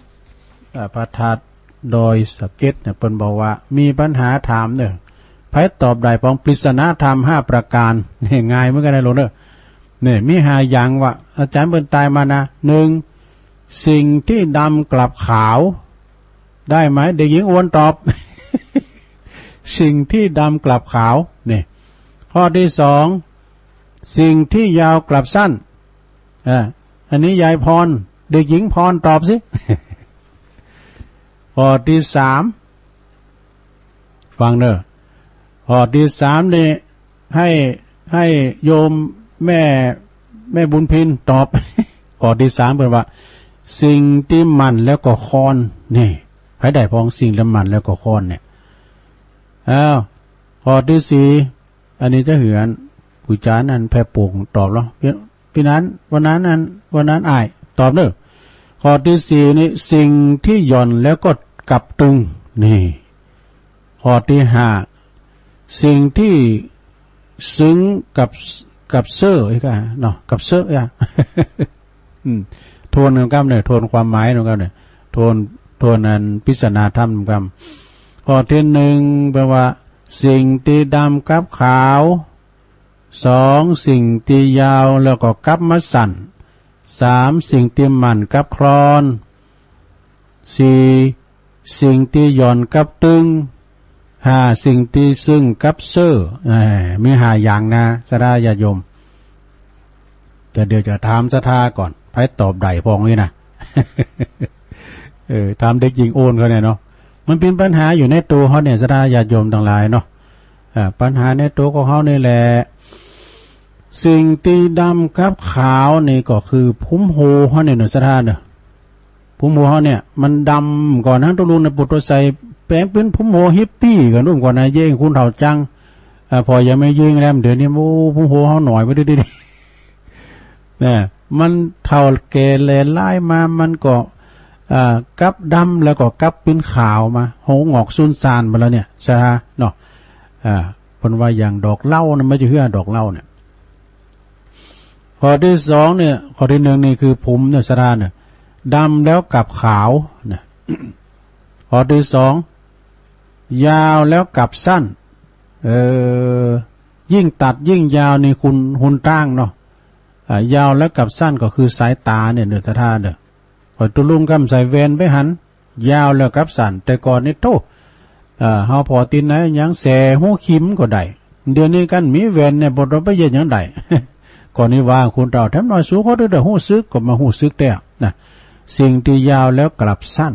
อ่า พระธาตุดอยสะเก็ดเนี่ย เปิ้นบอกว่า มีปัญหาถามเน่อ ใผตอบได้ปองปริศนาธรรมห้าประก๋าน เนี่ย ง่ายเหมือนกั๋นนะลุงเน่อ เนี่ย มีห้าอย่างว่า อาจ๋ารย์เปิ้นต๋ายมานะ นึ่ง สิ่งที่ดำกลับขาว ได้ไหม เด็กหญิงอวนตอบ สิ่งที่ดำกลับขาว เนี่ย ข้อตี้สอง สิ่งที่ยาวกลับสั้น อ่า อันนี้ยายพร เด็กหญิงพรตอบสิ ข้อตี้สาม ฟังเน่อ ข้อตี้สามนี่ ให้ ให้โยมแม่ แม่บุญพินตอบ ข้อตี้สามเปิ้นว่า สิ่งตี้หมั่นแล้วก็คลอน นี่ ใผได้ปองสิ่งตี้หมั่นแล้วก็คลอนเนี่ย อ้าว ข้อตี้สี่ อันนี้จะหื้ออัน ปู่จ๋ารย์อันแผ่โป่งตอบลอ เปีย ปี้นั้น วันนั้นอั้น วันนั้นอ้าย ตอบเน่อ ข้อตี้สี่นี่ สิ่งที่หย่อนแล้วก็กลับตึง นี่ ข้อตี้ห้า สิ่งที่ซึ่งกับ กับเซ้อ อีกอะเนาะ กับเซ้ออะ อืม ทวนกันกำเน่อ ทวนความหมายกันกำเน่อ ทวน ทวนอันปริศนาธรรมกำ ข้อตี้หนึ่ง แปลว่า สิ่งตี้ดำกับขาว สอง สิ่งตี้ยาวแล้วก็กลับมาสั้น สาม สิ่งตี้มั่นกับคลอน สี่ สิ่งตี้หย่อนกับตึง ห้า สิ่งตี้ซึ่งกับเซ้อ แหม มีห้าอย่างนะ ศรัทธาญาติโยม แต่เดี๋ยวจะถามศรัทธาก่อน ใผตอบได้พ่องนี้นะ เออ ถามเด็กหญิงโอนเขาเนี่ยเนาะ มันเป๋นปัญหาอยู่ในตั๋วเฮาเนี่ย ศรัทธาญาติโยมตังหลายเนาะ อ่า ปัญหาในตั๋วของเฮานี่แหละ สิ่งตี้ดำกับขาวนี่ก็คือผมโหเฮาเนี่ยเนาะ ศรัทธาเนาะ ผมโหเฮาเนี่ย มันดำก่อนนะ ตุ๊ลุงในปุตโตใส่แป๋งเป๋นผมโหฮิปปี้ก่อน นุ่มก่อนนะ เย้ยคุณเฒ่าจัง อ่า ผ่อยังไม่เย้ยแล้ว เดี๋ยวนี้ โอ้ ผมโหเฮาหน่อยไปดิ นะ มันเฒ่าแก่แหล่หลายมา มันก็ อ่า กลับดำแล้วก็กลับเป๋นขาวมา หัวหงอกสูญซ่านไปแล้วเนี่ย ศรัทธาเนาะ อ่า เปิ้นว่าอย่างดอกเหล้านะ มันจะเหื้อดอกเหล้าเนี่ย ข้อตี้สองเนี่ย ข้อตี้หนึ่งนี่คือผมเนี่ย ศรัทธาเนี่ย ดำแล้วกลับขาวนะ ข้อตี้สอง ยาวแล้วกลับสั้น เออ ยิ่งตัดยิ่งยาวนี่คุณ คุณต้างเนาะ อ่า ยาวแล้วกลับสั้นก็คือสายต๋าเนี่ยเนาะ ศรัทธาเนาะ ข้อยตุ๊ลุงกำใส่แว่นไปหัน ยาวแล้วกลับสั้น แต่ก่อนนี่โธ่ อ่า เฮาผ่อตี้ไหนยังแส่ฮูคิมก็ได้ เดี๋ยวนี้กั๋นมีแว่นเนี่ย บ่ต้องไปเยียะหยังได้ ก่อนนี้ว่าคุณเฒ่าแถมหน่อย สูเขาเด้อ ฮู้สึก ก็มาฮู้สึกแต๊นะ สิ่งตี้ยาวแล้วกลับสั้น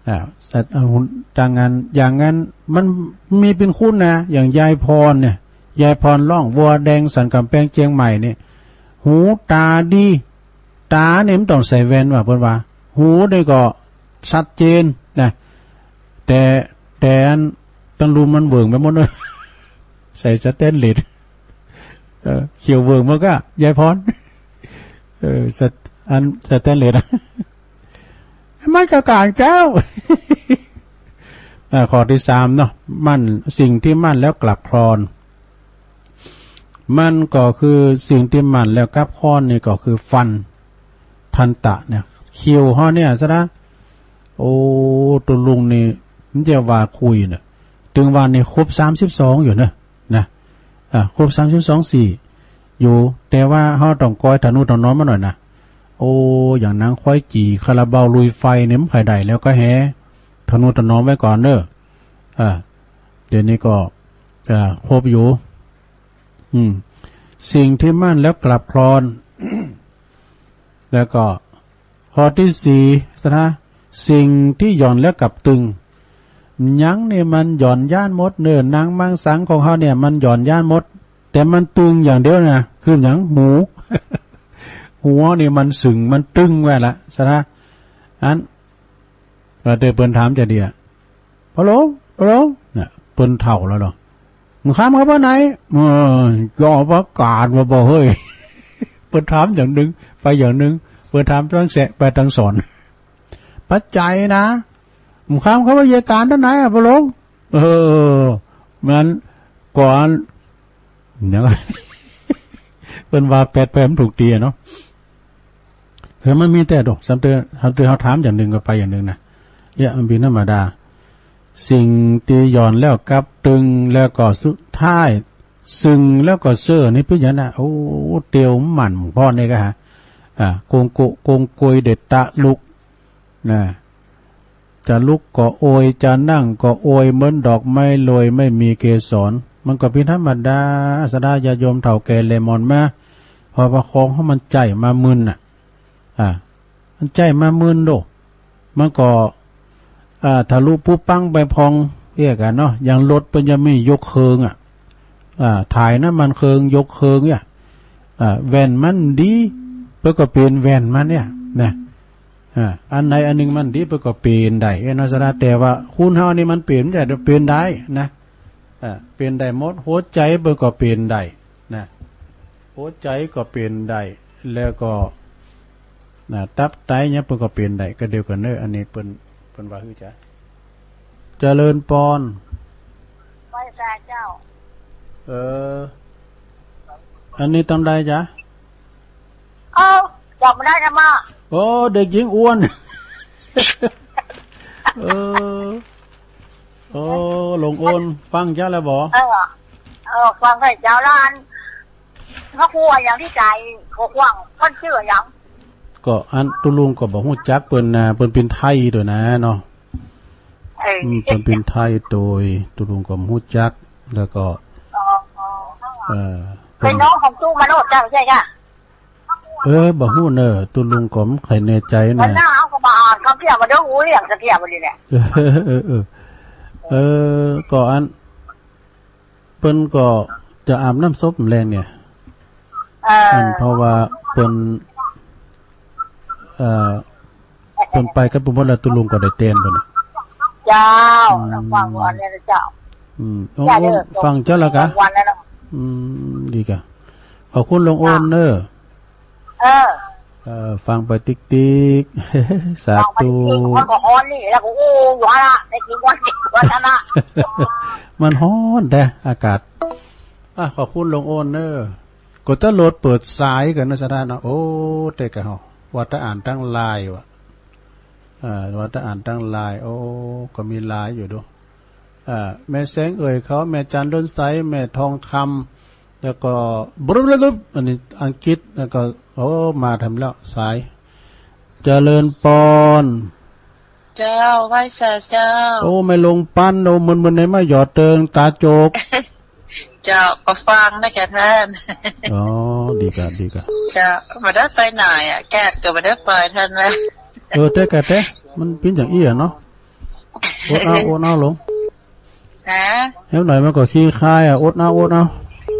อ่า สัตว์ อ่า หุ่น ต่างงาน อย่างนั้น มันมีเป๋นคุณนะ อย่างยายพรเนี่ย ยายพรร้องวัวแดงสันก๋ำแปงเจียงใหม่เนี่ย หูต๋าดี ต๋าเนี่ยมันต้องใส่แว่นว่า เปิ้นว่า หูนี่ก็ชัดเจนนะ แต่ แต่อันตังลุมมันเหวิ่งไปหมดเลย ใส่สแตนเลส เออ เขียวเหวิ่งหมดก้า ยายพร เออ สแต- อันสแตนเลสอะ มันก็ก๋างแก้ว อ่า ข้อตี้สามเนาะ มั่น สิ่งตี้มั่นแล้วกลับคลอน มันก็คือสิ่งตี้มั่นแล้วกลับคลอนนี่ก็คือฟัน ทันตะเนี่ย คิ้วเฮาเนี่ย ศรัทธา โอ้ ตุ๊ลุงนี่ มันจะว่าคุยเนี่ย ตึงว่านี่ครบสามสิบสองอยู่เนาะ นะ อ่า ครบสามสิบสองสี่อยู่ แต่ว่าเฮาต้องคอยทะนุถนอมมันหน่อยนะ โอ้ อย่างนางควายจี่คาราบาวลุยไฟเนี่ย มันใค่ได้แล้วก็แฮ ทะนุถนอมไว้ก่อนเนาะ อ่า เดี๋ยวนี้ก็ อ่า ครบอยู่ อืม สิ่งตี้มั่นแล้วกลับคลอน แล้วก็ ข้อตี้สี่ ศรัทธา สิ่งตี้หย่อนแล้วกลับตึง หยังนี่มันหย่อนย้านหมดเนาะ หนังมังสังของเฮาเนี่ยมันหย่อนย้านหมด แต่มันตึงอย่างเดียวนะ คือหยัง หู หัวนี่มันสึง มันตึงไว้ละ ศรัทธา อัน ว่าแต่เปิ้นถามจะเดีย ปะโลง ปะโลง เนี่ย เปิ้นเฒ่าแล้วเนาะ มึงข้ามเขาไปไหน เออ ก็ประกาศว่าบ่เฮ้ย เปิ้นถามอย่างหนึ่ง ไปอย่างหนึ่ง เปิ้นถามตังแสะ ไปตังสอน ปัจจัยนะ มึงข้ามเขาไปเยียะก๋านตังไหนอะ ปะโลง เออ มันก่อน เนี่ย เปิ้นว่าแปดแปดมันถูกตี้อะเนาะ คือมันมีแต่ดอก สามเตื้อ สามเตื้อเฮาถามอย่างหนึ่งก็ไปอย่างหนึ่งนะ เนี่ย มันเป๋นธรรมดา สิ่งตี้หย่อนแล้วกลับตึง แล้วก็สุดท้าย ซึ่งแล้วก็เซ้อ นี่เป๋นหยังนะ โอ้ เตียวหมั่นพ่อนี่ก็ฮะ อ่า โกงโกะ โกงโกยเด็ดตะลุก นะ จะลุกก็โอย จะนั่งก็โอย เหมือนดอกไม้โรยไม่มีเกสร มันก็เป๋นธรรมดา ศรัทธาญาติโยมเฒ่าแก่แหล่หมอนมา เพราะว่าของเฮามันใจ๊มามึนน่ะ อ่า มันใจ๊มามึนโด มันก็ อ่า ทะลุปุ๊บปังไปพอง เรียกกันเนาะ อย่างรถเปิ้นยังมียกเคิงอะ อ่า ถ่ายน้ำมันเคิง ยกเคิงเนี่ย อ่า แว่นมันดี เปิ้นก็เปลี่ยนแว่นมันเนี่ย นะ อ่า อันใดอันหนึ่งมันดี เปิ้นก็เปลี่ยนได้ เอ้ย เนาะ ศรัทธา แต่ว่าคนเฮานี่มันเปลี่ยนบ่ได้ เปลี่ยนได้นะ อ่า เปลี่ยนได้หมด หัวใจ๋เปิ้นก็เปลี่ยนได้นะ หัวใจ๋ก็เป๋นได้ แล้วก็ น่ะ ตับไตเนี่ยเปิ้นก็เป๋นได้ ก็เดียวกั๋นเน่อ อันนี้เปิ้น เปิ้นว่าหื้อจ๊ะ เจริญปอน ไหว้สาเจ้า เออ อันนี้ตำใดจ๊ะ เอ้า จ๋ำบ่ได้กำบ่ โอ้ เด็กหญิงอ้วน เออ โอ้ หลวงโอน ฟังจ๊ะแล้วบ่ เออ เออ ฟังไปเจ้าละอั้น พระครูอะหยังตี้ใจ๋ เขาขว้าง เปิ้นจื้ออะหยัง ก็อันตุ๊ลุงก็บ่ฮู้จักเปิ้นนา เปิ้นเป๋นไทยโตยนาเนาะ เออ อืม เปิ้นเป๋นไทยโตย ตุ๊ลุงก็บ่ฮู้จัก แล้วก็ อ๋อ อ๋อ เออ เปิ้น เป๋นน้องของตุ๊มาโนดเจ้าใจ้ก่ะ เออ บ่ฮู้เน่อ ตุ๊ลุงก็บ่ใค่แน่ใจ๋นา วันหน้าเขาก็มาอ่านคำเที่ยวมาดูหูเรื่องสักเที่ยววันนี้เนี่ย เออ เออ เออ เออ ก็อัน เปิ้นก็จะอาบน้ำศพแลงเนี่ย เออ อันเพราะว่าเปิ้น เอ่อ เปิ้นไปกับเปิ้นหมดแล้ว ตุ๊ลุงก็ได้แตนเปิ้นน่ะ เจ้า อืม ระวังวันนี้นะเจ้า อืม โอ้ อย่าเด้อ ฟังเจ้าแล้วกะ วันแล้วนะ อืม ดีกะ ขอบคุณหลวงโอนเน่อ เออ เออ ฟังไปติ๊กๆ สาธุ ฟังไปติ๊กๆ มันก็ฮ้อนนี่ แล้วก็อู้อยู่หั่นละ ได้กิ๋นวันกิ๋นวันนั่นละ มันฮ้อนแต๊ อากาศ อ่ะ ขอบคุณหลวงโอนเน่อ ก็จะโหลดเปิดสายกั๋นนะสะท้านเนาะ โอ้ แต๊กะเฮา ว่าตะอ่านตังไลน์ว่ะ อ่า ว่าตะอ่านตังไลน์ โอ้ ก็มีไลน์อยู่ดู อ่า แม่แสงเอ่ยเขา แม่จันทร์ดนใส แม่ทองคำ แล้วก็ บรึบๆ อันนี้อังกฤษ แล้วก็ โอ้ มาทำแล้ว สาย เจริญปอน เจ้า ไหว้สาเจ้า โอ้ แม่ลงปั้น โอ้ มึนๆ ในมาหยอดเติงต๋าโจก เจ้า ก็ฟังนะแกท่าน อ๋อ ดีกะ ดีกะ เจ้า บ่ได้ไปไหนอะ แกก็บ่ได้ไปท่านนะ เออ แต๊กะแต๊ มันเป๋นอย่างอี้อะเนาะ อดเอา อดเอาหลวง ฮะ เดี๋ยวหน่อยมันก็ขี้คายอะ อดเอา อดเอา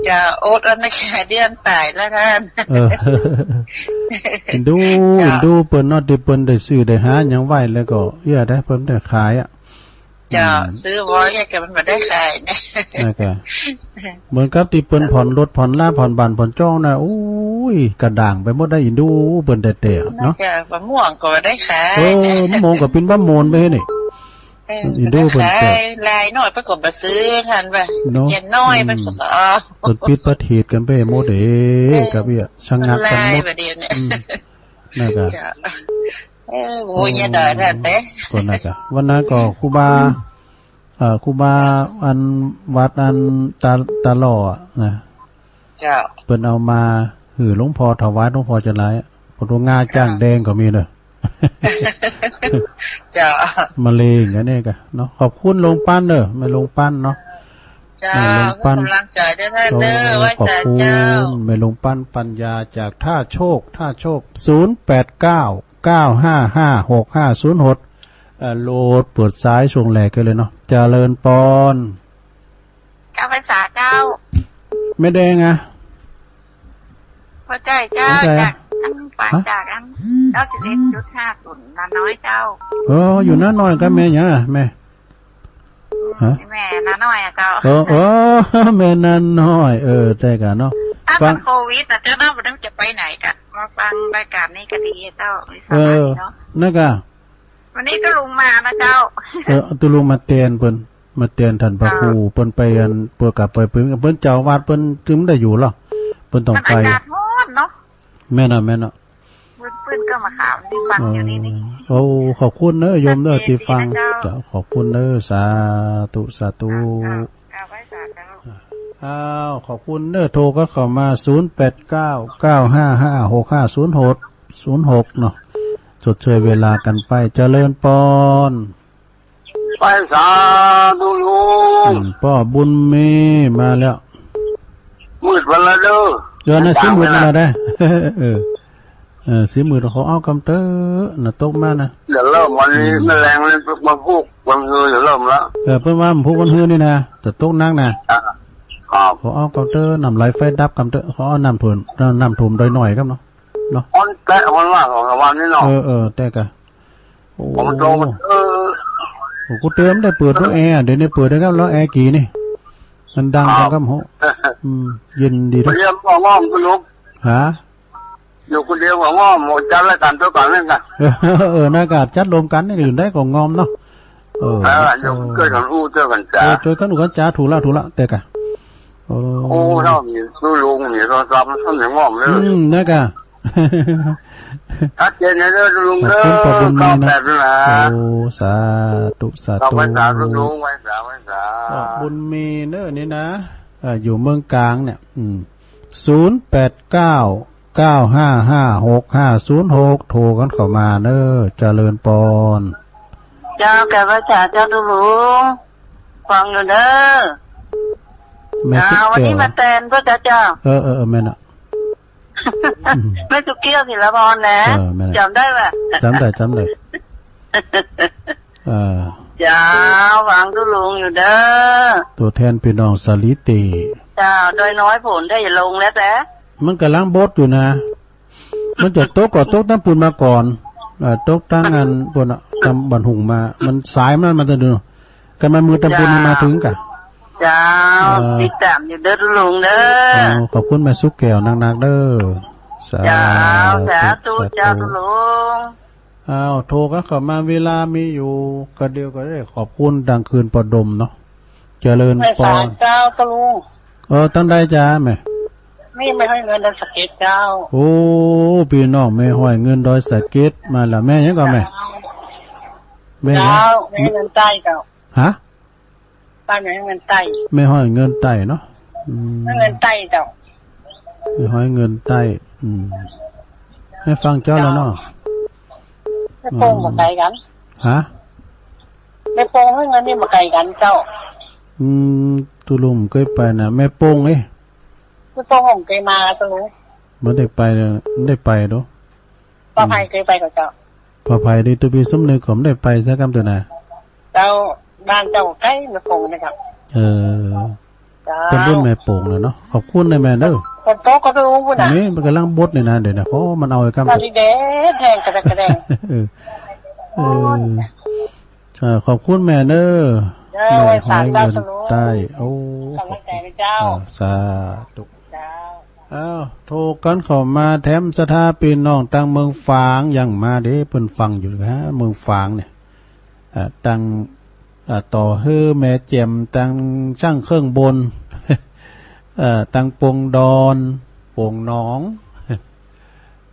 เจ้า อดเอานะแก เดือนต๋ายแล้วท่าน เออ เอ็นดู เจ้า เอ็นดูเปิ้นเนาะ ตี้เปิ้นได้ซื้อได้หาหยังไว้แล้วก็ เอี้ย ได้เปิ้นได้ขายอะ เจ้า อืม ซื้อไว้แกมันบ่ได้ขายนะ นั่นกะ เหมือนกับตี้เปิ้นผ่อนรถผ่อนลาผ่อนบ้านผ่อนจ้องนะ โอ้ย กระด้างไปหมดได้ เอ็นดูเปิ้นแต๊ๆ เนาะ นั่นกะ มะม่วงก็บ่ได้ขาย เออ มะม่วงก็เป๋นบ้าโมนไปนี่ เออ เอ็นดูเปิ้น ขายลายน้อยไปก็บ่ซื้อท่านว่า เนาะ เย็นน้อยไปก็ อืม บ่เอา เปิ้นปิดประเทศกั๋นไปหมดเด้ เออ กับเอี้ย ชะงักกั๋นหมด ลายบ่เดี๋ยวเนี่ย อืม นั่นกะ เจ้า เออ โอ้ย อย่าด่าท่านเต้ ก็นั่นกะ วันนั้นก็ครูบา เอ่อ ครูบาอันวัดอันตา ตาหล่ออะนะ เจ้า เปิ้นเอามาหื้อหลวงพ่อ ถวายหลวงพ่อจะหลายอะ ปวดหัวงาจ้างแดงก็มีเน่อ เจ้า มะเร็งอันนี้กะเนาะ ขอบคุณหลวงปั้นเน่อ แม่หลวงปั้นเนาะ เจ้า แม่หลวงปั้น กำลังใจ๋ด้วยท่านเน่อ โอ้ ไหว้สาเจ้า ขอบคุณแม่หลวงปั้นปัญญาจากท่าโชค ท่าโชค ศูนย์แปดเก้า เก้าห้าห้า หกห้าศูนย์หก เอ่อ โหลดเปิดสายช่วงแรกกั๋นเลยเนาะ เจริญปอน เจ้า ไหว้สาเจ้า แม่แดงอะ บ่ใจ้เจ้า บ่ใจ้อะ จากอัน ฮะ จากอัน เก้าสิบเอ็ดจุดห้าศูนย์ นาน้อยเจ้า เออ อยู่นาน้อยกับแม่หยังอะแม่ ฮะ แม่นาน้อยอะเจ้า เออ เออ แม่นาน้อย เออ ใจ้กะเนาะ ถ้า ฟัง เป็นโควิดนะเจ้าเนาะ บ่รู้จะไปไหนกะ มาฟังรายการนี้ก็ดีอะเจ้า มีสาระดีเนาะ เออ นั่นกะ วันนี้ตุ๊ลุงมานะเจ้า เออ ตุ๊ลุงมาแตนเปิ้น มาแตนท่านพระครู เจ้า เปิ้นไปอัน เปิ้นกลับไป เปิ้น เปิ้นเจ้าวัดเปิ้นจึงบ่ได้อยู่หรอก เปิ้นต้องไป มันอากาศฮ้อนเนาะ แม่นอะ แม่นอะ ปื้นๆ ก็มาข่าวที่ฟังอยู่นี่นี่ เออ โอ้ ขอบคุณเน่อโยมเน่อ ชัดเจน ตี้ฟัง ดีนะเจ้า เจ้า ขอบคุณเน่อ สาธุ สาธุ เจ้า เจ้า ไหว้สาเจ้า อ้าว ขอบคุณเน่อ โทรก็เข้ามา ศูนย์แปดเก้า เก้าห้าห้า หกห้าศูนย์หก ศูนย์หก เนาะ ชดเชยเวลากั๋นไป เจริญปอน ไหว้สาตุ๊ลุง อืม ป้อบุญมีมาแล้ว มืดวันละเด้อ เดี๋ยวนะ สีมืดมาแล้วได้ เออ เออ สีมืดขอเอากำเต๊อะนะ ตกมานะ เดี๋ยวเริ่มวันนี้ อืม แม่แดงนี่มาพูกวันฮือ เดี๋ยวเริ่มละ เออ เปิ้นว่ามาพูกวันฮือนี่นะ จะตกหนักนะ อ่ะ ครับ ขอเอากำเต๊อะ น้ำไหลไฟดับกำเต๊อะ ขอเอาน้ำท่วม น้ำท่วมดอยน้อยครับเนาะ เนาะ ฮ้อนแต๊วันละสองสามวันนี่เนาะ เออ เออ แต๊กะ โอ้ ผมโทรมา เออ โอ้ กูเติมได้เปิดด้วยแอร์ เดี๋ยวนี้เปิดได้ครับ แล้วแอร์กี่นี่ มันดัง อ๋อ จังกำหัว อืม เย็นดีเนาะ คนเดียวก็ง่อม คุณลุง ฮะ อยู่คนเดียวก็ง่อม จัดรายการตวยกั๋นนั่นกะ เออ เออ นั่นกะ จัดรวมกั๋นนี่ อยู่ได้ก็ง่อมเนาะ เออ เออ อยู่ เออ ตวยกั๋นอู้ ตวยกั๋นจ๋า เออ ตวยกั๋นอู้กั๋นจ๋า ถูกละ ถูกละ แต่กะ โอ้ โอ้ เฮามีตู้ลุง มีโทรศัพท์ มันจะง่อมเลย อืม นั่นกะ ชัดเจนเลยเด้อลุงเด้อ ขอบคุณป้อบุญมีนะ เก้าแปด นั่นแหละ โอ้ สาธุ สาธุ ไหว้สาลุง ไหว้สา ไหว้สา ป้อบุญมีเน้อนี่นะ เอ่อ อยู่เมืองกลางเนี่ย อืม ศูนย์แปดเก้า เก้าห้าห้า หกห้าศูนย์หก โทรกั๋นเข้ามาเน้อ เจริญปอน เจ้า กราบไหว้สาเจ้าตุ๊ลุง ฟังอยู่เน้อ แม่สุขแก้ว เจ้า วันนี้มาแตนเปิ้นกาเจ้า เออ เออ เออ แม่นน่ะ แม่สุขแก้ว ศิลปอนนะ เออ แม่นน่ะ จ๋ำได้บ่ จ๋ำได้ จ๋ำได้ เออ เจ้า ฟังตุ๊ลุงอยู่เน้อ ตั๋วแทนปี้น้องสาลีเต เจ้า ดอยน้อยฝนได้ลงแล้วแต๊ มันก่ำลังบดอยู่นะ มันจะตกก็ตกตางปูนมาก่อน เอ่อ ตกตางอันปูนน่ะ ตางบ้านหุ่งมา มันสายมันมาตางดู กันมามือตางปูนนี่มาเถิงกะ เจ้า เอ่อ ติดต๋ามอยู่เน้อตุ๊ลุงเน้อ เอ่อ ขอบคุณแม่สุขแก้วนักๆ เน้อ สาธุ เจ้า สาธุ สาธุ เจ้าตุ๊ลุง อ้าว โทรกั๋นเข้ามา เวลามีอยู่ ก็เดี๋ยวก็ได้ขอบคุณตางคืนป้อดมเนาะ เจริญปอน เจ้าตุ๊ลุง เออ ตางใดจ๊ะแม่ นี่แม่ฮ้อยเงินดอยสะเก็ดเจ้า โอ้ ปี้น้องแม่ฮ้อยเงินดอยสะเก็ด มาละ แม่หยังก่อแม่ เจ้า แม่หยัง เจ้า แม่เงินใต้เจ้า ฮะ บ้านแม่ฮ้อยเงินใต้ แม่ฮ้อยเงินใต้เนาะ อืม แม่เงินใต้เจ้า แม่ฮ้อยเงินใต้ อืม แม่ฟังเจ้าแล้วเนาะ แม่โป่งบ่ไกลกั๋น ฮะ แม่โป่งฮ้อยเงินนี่บ่ไกลกั๋นเจ้า อืม ตุ๊ลุงบ่เกยไปนะ แม่โป่งเอ๊ะ แม่โป่งผมเกยมาตุ๊ลุง บ่ได้ไปเลย บ่ได้ไปดอก ป้อไพเกยไปก่อเจ้า ป้อไพนี่ตุ๊ปี้สมนึกก็บ่ได้ไปสักกำเตื้อนะ เจ้า บ้านเจ้าใก้แม่โป่งนะครับ เออ เจ้า เปิ้นรุ่นแม่โป่งแล้วเนาะ ขอบคุณนะแม่เน้อ ฝนตกก็ตุ๊ลุงปู้นน่ะ นี่มันก่ำลังบดนี่นะ เดี๋ยวนะ โอ้ มันเอาไอ้กำ ตอนนี้แดดแฮงกระแดกกระแดง เออ เออ เออ ขอบคุณแม่เน้อ เจ้า แม่ฮ้อยเงินใต้ โอ้ กำลังใจ๋นะเจ้า เออ สาธุ เจ้า อ้าว โทรกั๋นเข้ามาแถมศรัทธาปี้น้องตางเมืองฝาง ยังมาเด้ เปิ้นฟังอยู่นะ เมืองฝางเนี่ย อ่า ตาง อ่า ต่อหื้อแม่แจ่ม ตางช่างเครื่องบน เอ่อ ตางปงดอน ปงหนอง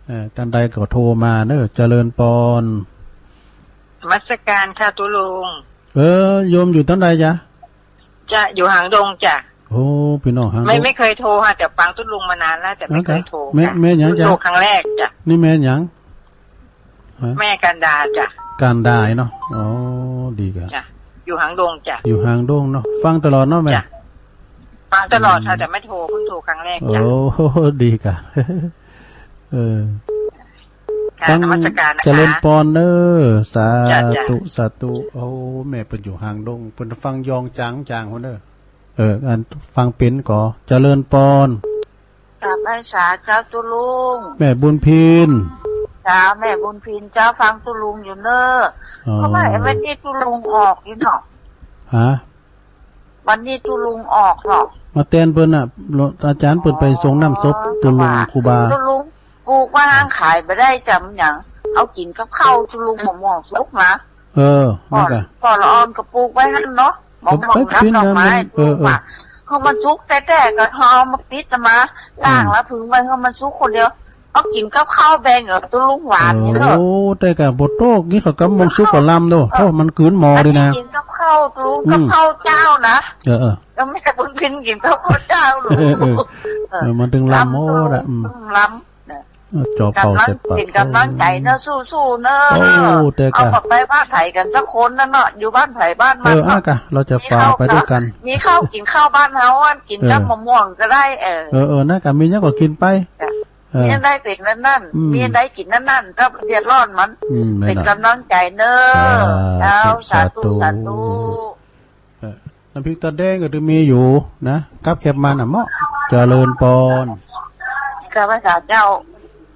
เอ่อ ตางใดก็โทรมาเน้อ เจริญปอน นมัสก๋านค่ะตุ๊ลุง เออ โยมอยู่ตางใดจ๊ะ จ้ะ อยู่หางดงจ้ะ โอ้ ปี้น้องหางดง ไม่ ไม่เคยโทรค่ะ แต่ฟังตุ๊ลุงมานานแล้ว แต่ไม่เคยโทร แม่ ค่ะ แม่หยังจ๊ะ โทรครั้งแรกจ้ะ นี่แม่หยัง ฮะ แม่กันดาจ้ะ กันดาเนาะ อ๋อ ดีกะ จ้ะ อยู่หางดงจ้ะ อยู่หางดงเนาะ ฟังตลอดเนาะแม่ จ้ะ ฟังตลอดค่ะ อืม แต่ไม่โทร เพิ่งโทรครั้งแรกจ้ะ โอ้ ดีกะ เออ ค่ะ ตั้ง นมัสก๋านนะคะ เจริญปอนเน้อ สาธุ จ้ะ จ้ะ สาธุ โอ้ แม่เปิ้นอยู่หางดง เปิ้นฟังยองจ๋างจ๋างหั้นเน้อ เออ อันฟังเป๋นก็ เจริญปอน กราบไหว้สาเจ้าตุ๊ลุง แม่บุญพิน เจ้า แม่บุญพินเจ้า ฟังตุ๊ลุงอยู่เน้อ อ๋อ เพราะว่าวันนี้ตุ๊ลุงออกนี่เนาะ ฮะ วันนี้ตุ๊ลุงออกเนาะ มาแตนเปิ้นน่ะ อาจ๋ารย์เปิ้นไปส่งน้ำศพ อ๋อ ตุ๊ลุงครูบา ตุ๊ลุง ปลูกไว้ห้างขายบ่ได้จ้ะ มันหยัง เอากิ๋นกับข้าวตุ๊ลุง มะม่วงสุกนะ เออ นั่นกะ ป้อละอ่อนก็ปลูกไว้หั้นเนาะ มะม่วง น้ำดอกไม้ เออ ปลูกอะ คือมันสุกแต๊ๆ ก็เอามาปิดมา ล้างแล้วผึ่งไว้ คือมันสุกคนเดียว เอากิ๋นกับข้าวแบ่งกับตุ๊ลุงหวานนี่เนาะ โอ้ แต่กะบ่โตก นี่เขากำมะม่วงสุกก็ลำโด เออ โอ้ มันกืนหม้อดีนะ กิ๋นกับข้าวตุ๊ลุง อืม กับข้าวเจ้านะ เออ เออ แล้วแม่บุญพินกิ๋นกับข้าวเจ้าลูก เออ เออ เออ มันตึงลำ ลำ โอ้ ตุ๊ลุง ละ อืม ลำ เออ จ่อเป่าใส่ปาก เป๋นก๋ำลังใจ๋เนาะ สู้ๆ เนาะ โอ้ แต่กะ เอาไปบ้านใผกั๋นสักคนนั่นเนาะ อยู่บ้านใผบ้านมัน เออ อ่ะกะ เฮาจะฝ่าไปตวยกั๋น มีข้าวกิ๋นข้าวบ้านเฮาอะ กิ๋นกับ เออ มะม่วงก็ได้ เออ เออ เออ นั่นกะ มีหยังก็กิ๋นไป จ้ะ เออ มีอันใดเป๋นอันนั้น อืม มีอันใดกิ๋นอันนั้น ก็เดือดร้อนมัน อืม แม่น เป๋นก๋ำลังใจ๋เน้อ สาธุ เจ้า สาธุ สาธุ สาธุ เออ น้ำพริกตาแดงก็จะมีอยู่นะ กับแคบมันน่ะเมาะ เจริญปอน ข้าพเจ้า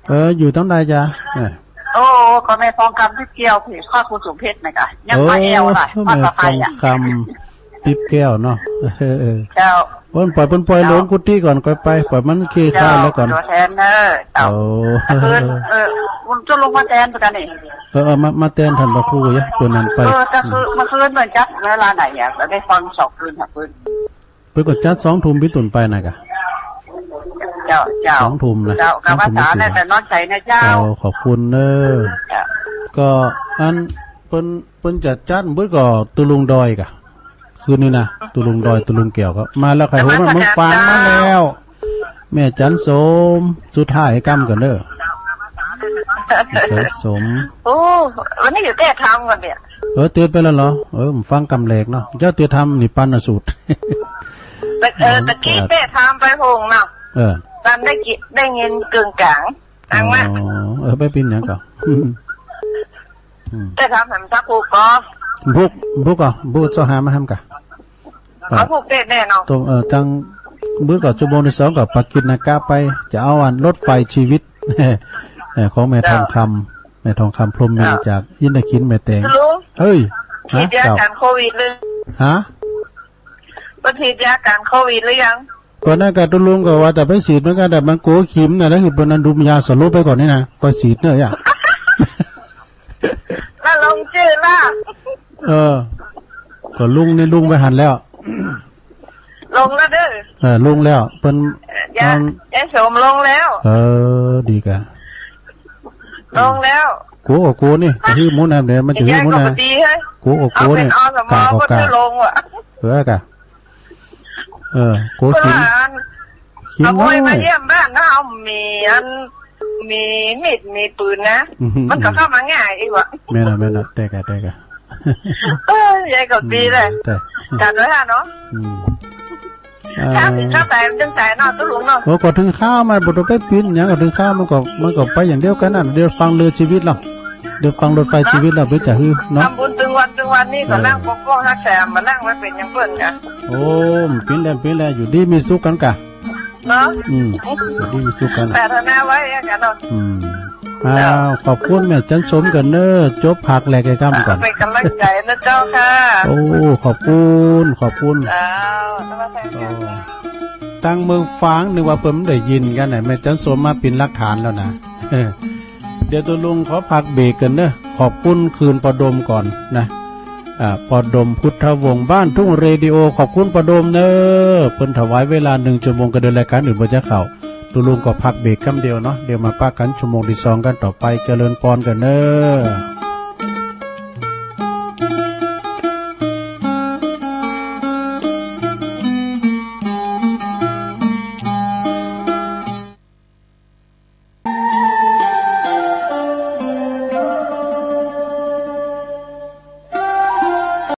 เออ อยู่ตางใดจ๊ะ เออ โอ้ ก็แม่ทองคำที่เกี่ยวผิดข้อครูสมเพชรนะคะ ยังมาแอวล่ะ เออ ข้อต่อไปอะ แม่ทองคำ ปิ๊บแก้วเนาะ เออ เออ เจ้า เปิ้นป่อย เปิ้นป่อย เจ้า ลงกุฏิก่อน ก่อยไป ป่อยมันเคลียร์ เจ้า แล้วก่อน ตั๋วแตนเน่อ เจ้า โอ้ เออ เออ เจ้าลุงมาแตนไปกั๋นนี่ เออ เออ มา มาแตนต้านพระครูยะ เปิ้นนั่นไป เออ ก็คือเมื่อคืนเปิ้นจัดเวลาไหนอะ ได้ฟังสองคืนสามคืน เปิ้นก็จัดสองทุ่มเป๋นต้นไปน่ะก่ะ เจ้า เจ้า สองทุ่มน่ะ เจ้า สองทุ่ม กำพรรษา เป๋นต้นไป แล้วแต่นอนใสนะเจ้า เจ้า ขอบคุณเน่อ เจ้า ก็อันเปิ้น เปิ้นจะจัดเปิ้นก็ตุ๊ลุงดอยก่ะ คืนนี้นะ ตุ๊ลุงดอย ตุ๊ลุงแก้วก็มาแล้ว ใค่ฮู้ว่าเมืองฝางมาแล้ว แม่จันสม สุดท้ายกำก่อนเน่อ แม่จันสม โอ้ วันนี้อยู่เต๊อะธรรมก่อนเนี่ย เออ เตียนไปแล้วเหรอ เออ ฟังกำแรกเนาะ เจ้าเตียนธรรมนี่ปันนะสูตร แต่ เออ ตะกี้เต๊อะธรรมไปโหงเนาะ เออ ตันได้กิน ได้ยินเกิ่งก๋าง อังวะ อ๋อ เออ ไปปิ้นหยังก่อ อืม เต๊อะธรรมแหมสักผู้ก่อ ผู้ ผู้ก่อ ผู้เจ้าหามาแหมก่ะ เอาผู้เป๊ะแน่เนาะ ตรง เออ จัง มื้อก่อชั่วโมงตี้สองก่อปากิจนากะไป จะเอาอันรถไฟชีวิต เออ ของแม่ทองคำ แม่ทองคำพรหมมี จากอินทขิลแม่แตง ลุง เฮ้ย ฉีดยา ฮะ กันโควิดหรือ ฮะ เปิ้นฉีดยากันโควิดหรือยัง ก่อนนั้นก็ตุ๊ลุงก็ว่าจะไปฉีดเหมือนกั๋น แต่มันกั๋วเข็มน่ะ แล้วคือเปิ้นนั้นดมยาสลบไปก่อนนี่นะ ก็ฉีดเน่ออ่ะ แล้วลงจื้อละ เออ ก็ลุงนี่ลุงไปหันแล้ว ลงแล้วเด้อ เออ ลงแล้ว เปิ้น ยา อัน ยาสมลงแล้ว เออ ดีก่ะ ลงแล้ว กั๋วก็กั๋วนี่ จะหื้อหมุนนะ เดี๋ยวมันจะหื้อหมุนนะ ยาก็บ่ดีเฮ้ย กั๋วก็กั๋วนี่ เอาเป็นอสม กะก็กะ เปิ้นลงว่ะ เออ กะ เออ กั๋วเข็ม เปิ้นว่าอัน เข็ม เอามวย น้อย มาเยี่ยมบ้านนะ เอามีอัน มีมีด มีปืนนะ อือหือ มันก็เข้ามาง่ายอีกว่ะ แม่นละ แม่นละ แต๊ก่ะ แต๊ก่ะ เอ้ย ยายก็ดีเลย อืม แต๊ กันไว้ฮะเนาะ อืม ถ้าถึง เอ่อ ข้าวสายมันจึงสายเนาะ ตุ๊ลุงเนาะ โอ้ ก็ถึงคาวมันบ่ต้องไปปิ้นหยัง ก็ถึงคาวมันก็ มันก็ไปอย่างเดียวกั๋นน่ะ เดี๋ยวฟังเรื่องชีวิตเรา เดี๋ยวฟังรถไฟชีวิตเรา เดี๋ยวจะหื้อเนาะ ทำบุญตึงวันตึงวันนี่ก็ เออ นั่งปกป้องฮักแถมมานั่งไว้เป๋นอย่างเปิ้นก่ะ โอ้ ปิ้นแล้ว ปิ้นแล้ว อยู่ดีมีสุขกั๋นก่ะ เนาะ อืม อยู่ดีมีสุขกั๋น ปรารถนาไว้อย่างนั้นเนาะ อืม อ้าว ขอบคุณแม่จันสมก่อนเน่อ จบภาคแรกไอ้กำก่อน เป๋นก๋ำลังใจ๋นะเจ้าค่ะ โอ้ ขอบคุณ ขอบคุณ อ้าว นมัสการ โอ้ ตางเมืองฝางนึกว่าเปิ้นบ่ได้ยินกั๋นน่ะ แม่จันสมมาเป๋นหลักฐานแล้วนะ เดี๋ยวตุ๊ลุงขอพักเบรกก่อนเน่อ ขอบคุณคืนป้อดมก่อนนะ อ่า ป้อดมพุทธวงศ์บ้านทุ่งเรดิโอ ขอบคุณป้อดมเน่อ เปิ้นถวายเวลาหนึ่งชั่วโมงก็เดินรายการอื่นบ่จะเข้า ตุ๊ลุงก็พักเบรกกำเดียวเนาะ เดี๋ยวมาปะกั๋นชั่วโมงตี้สองกั๋นต่อไป เจริญปอนกั๋นเน่อ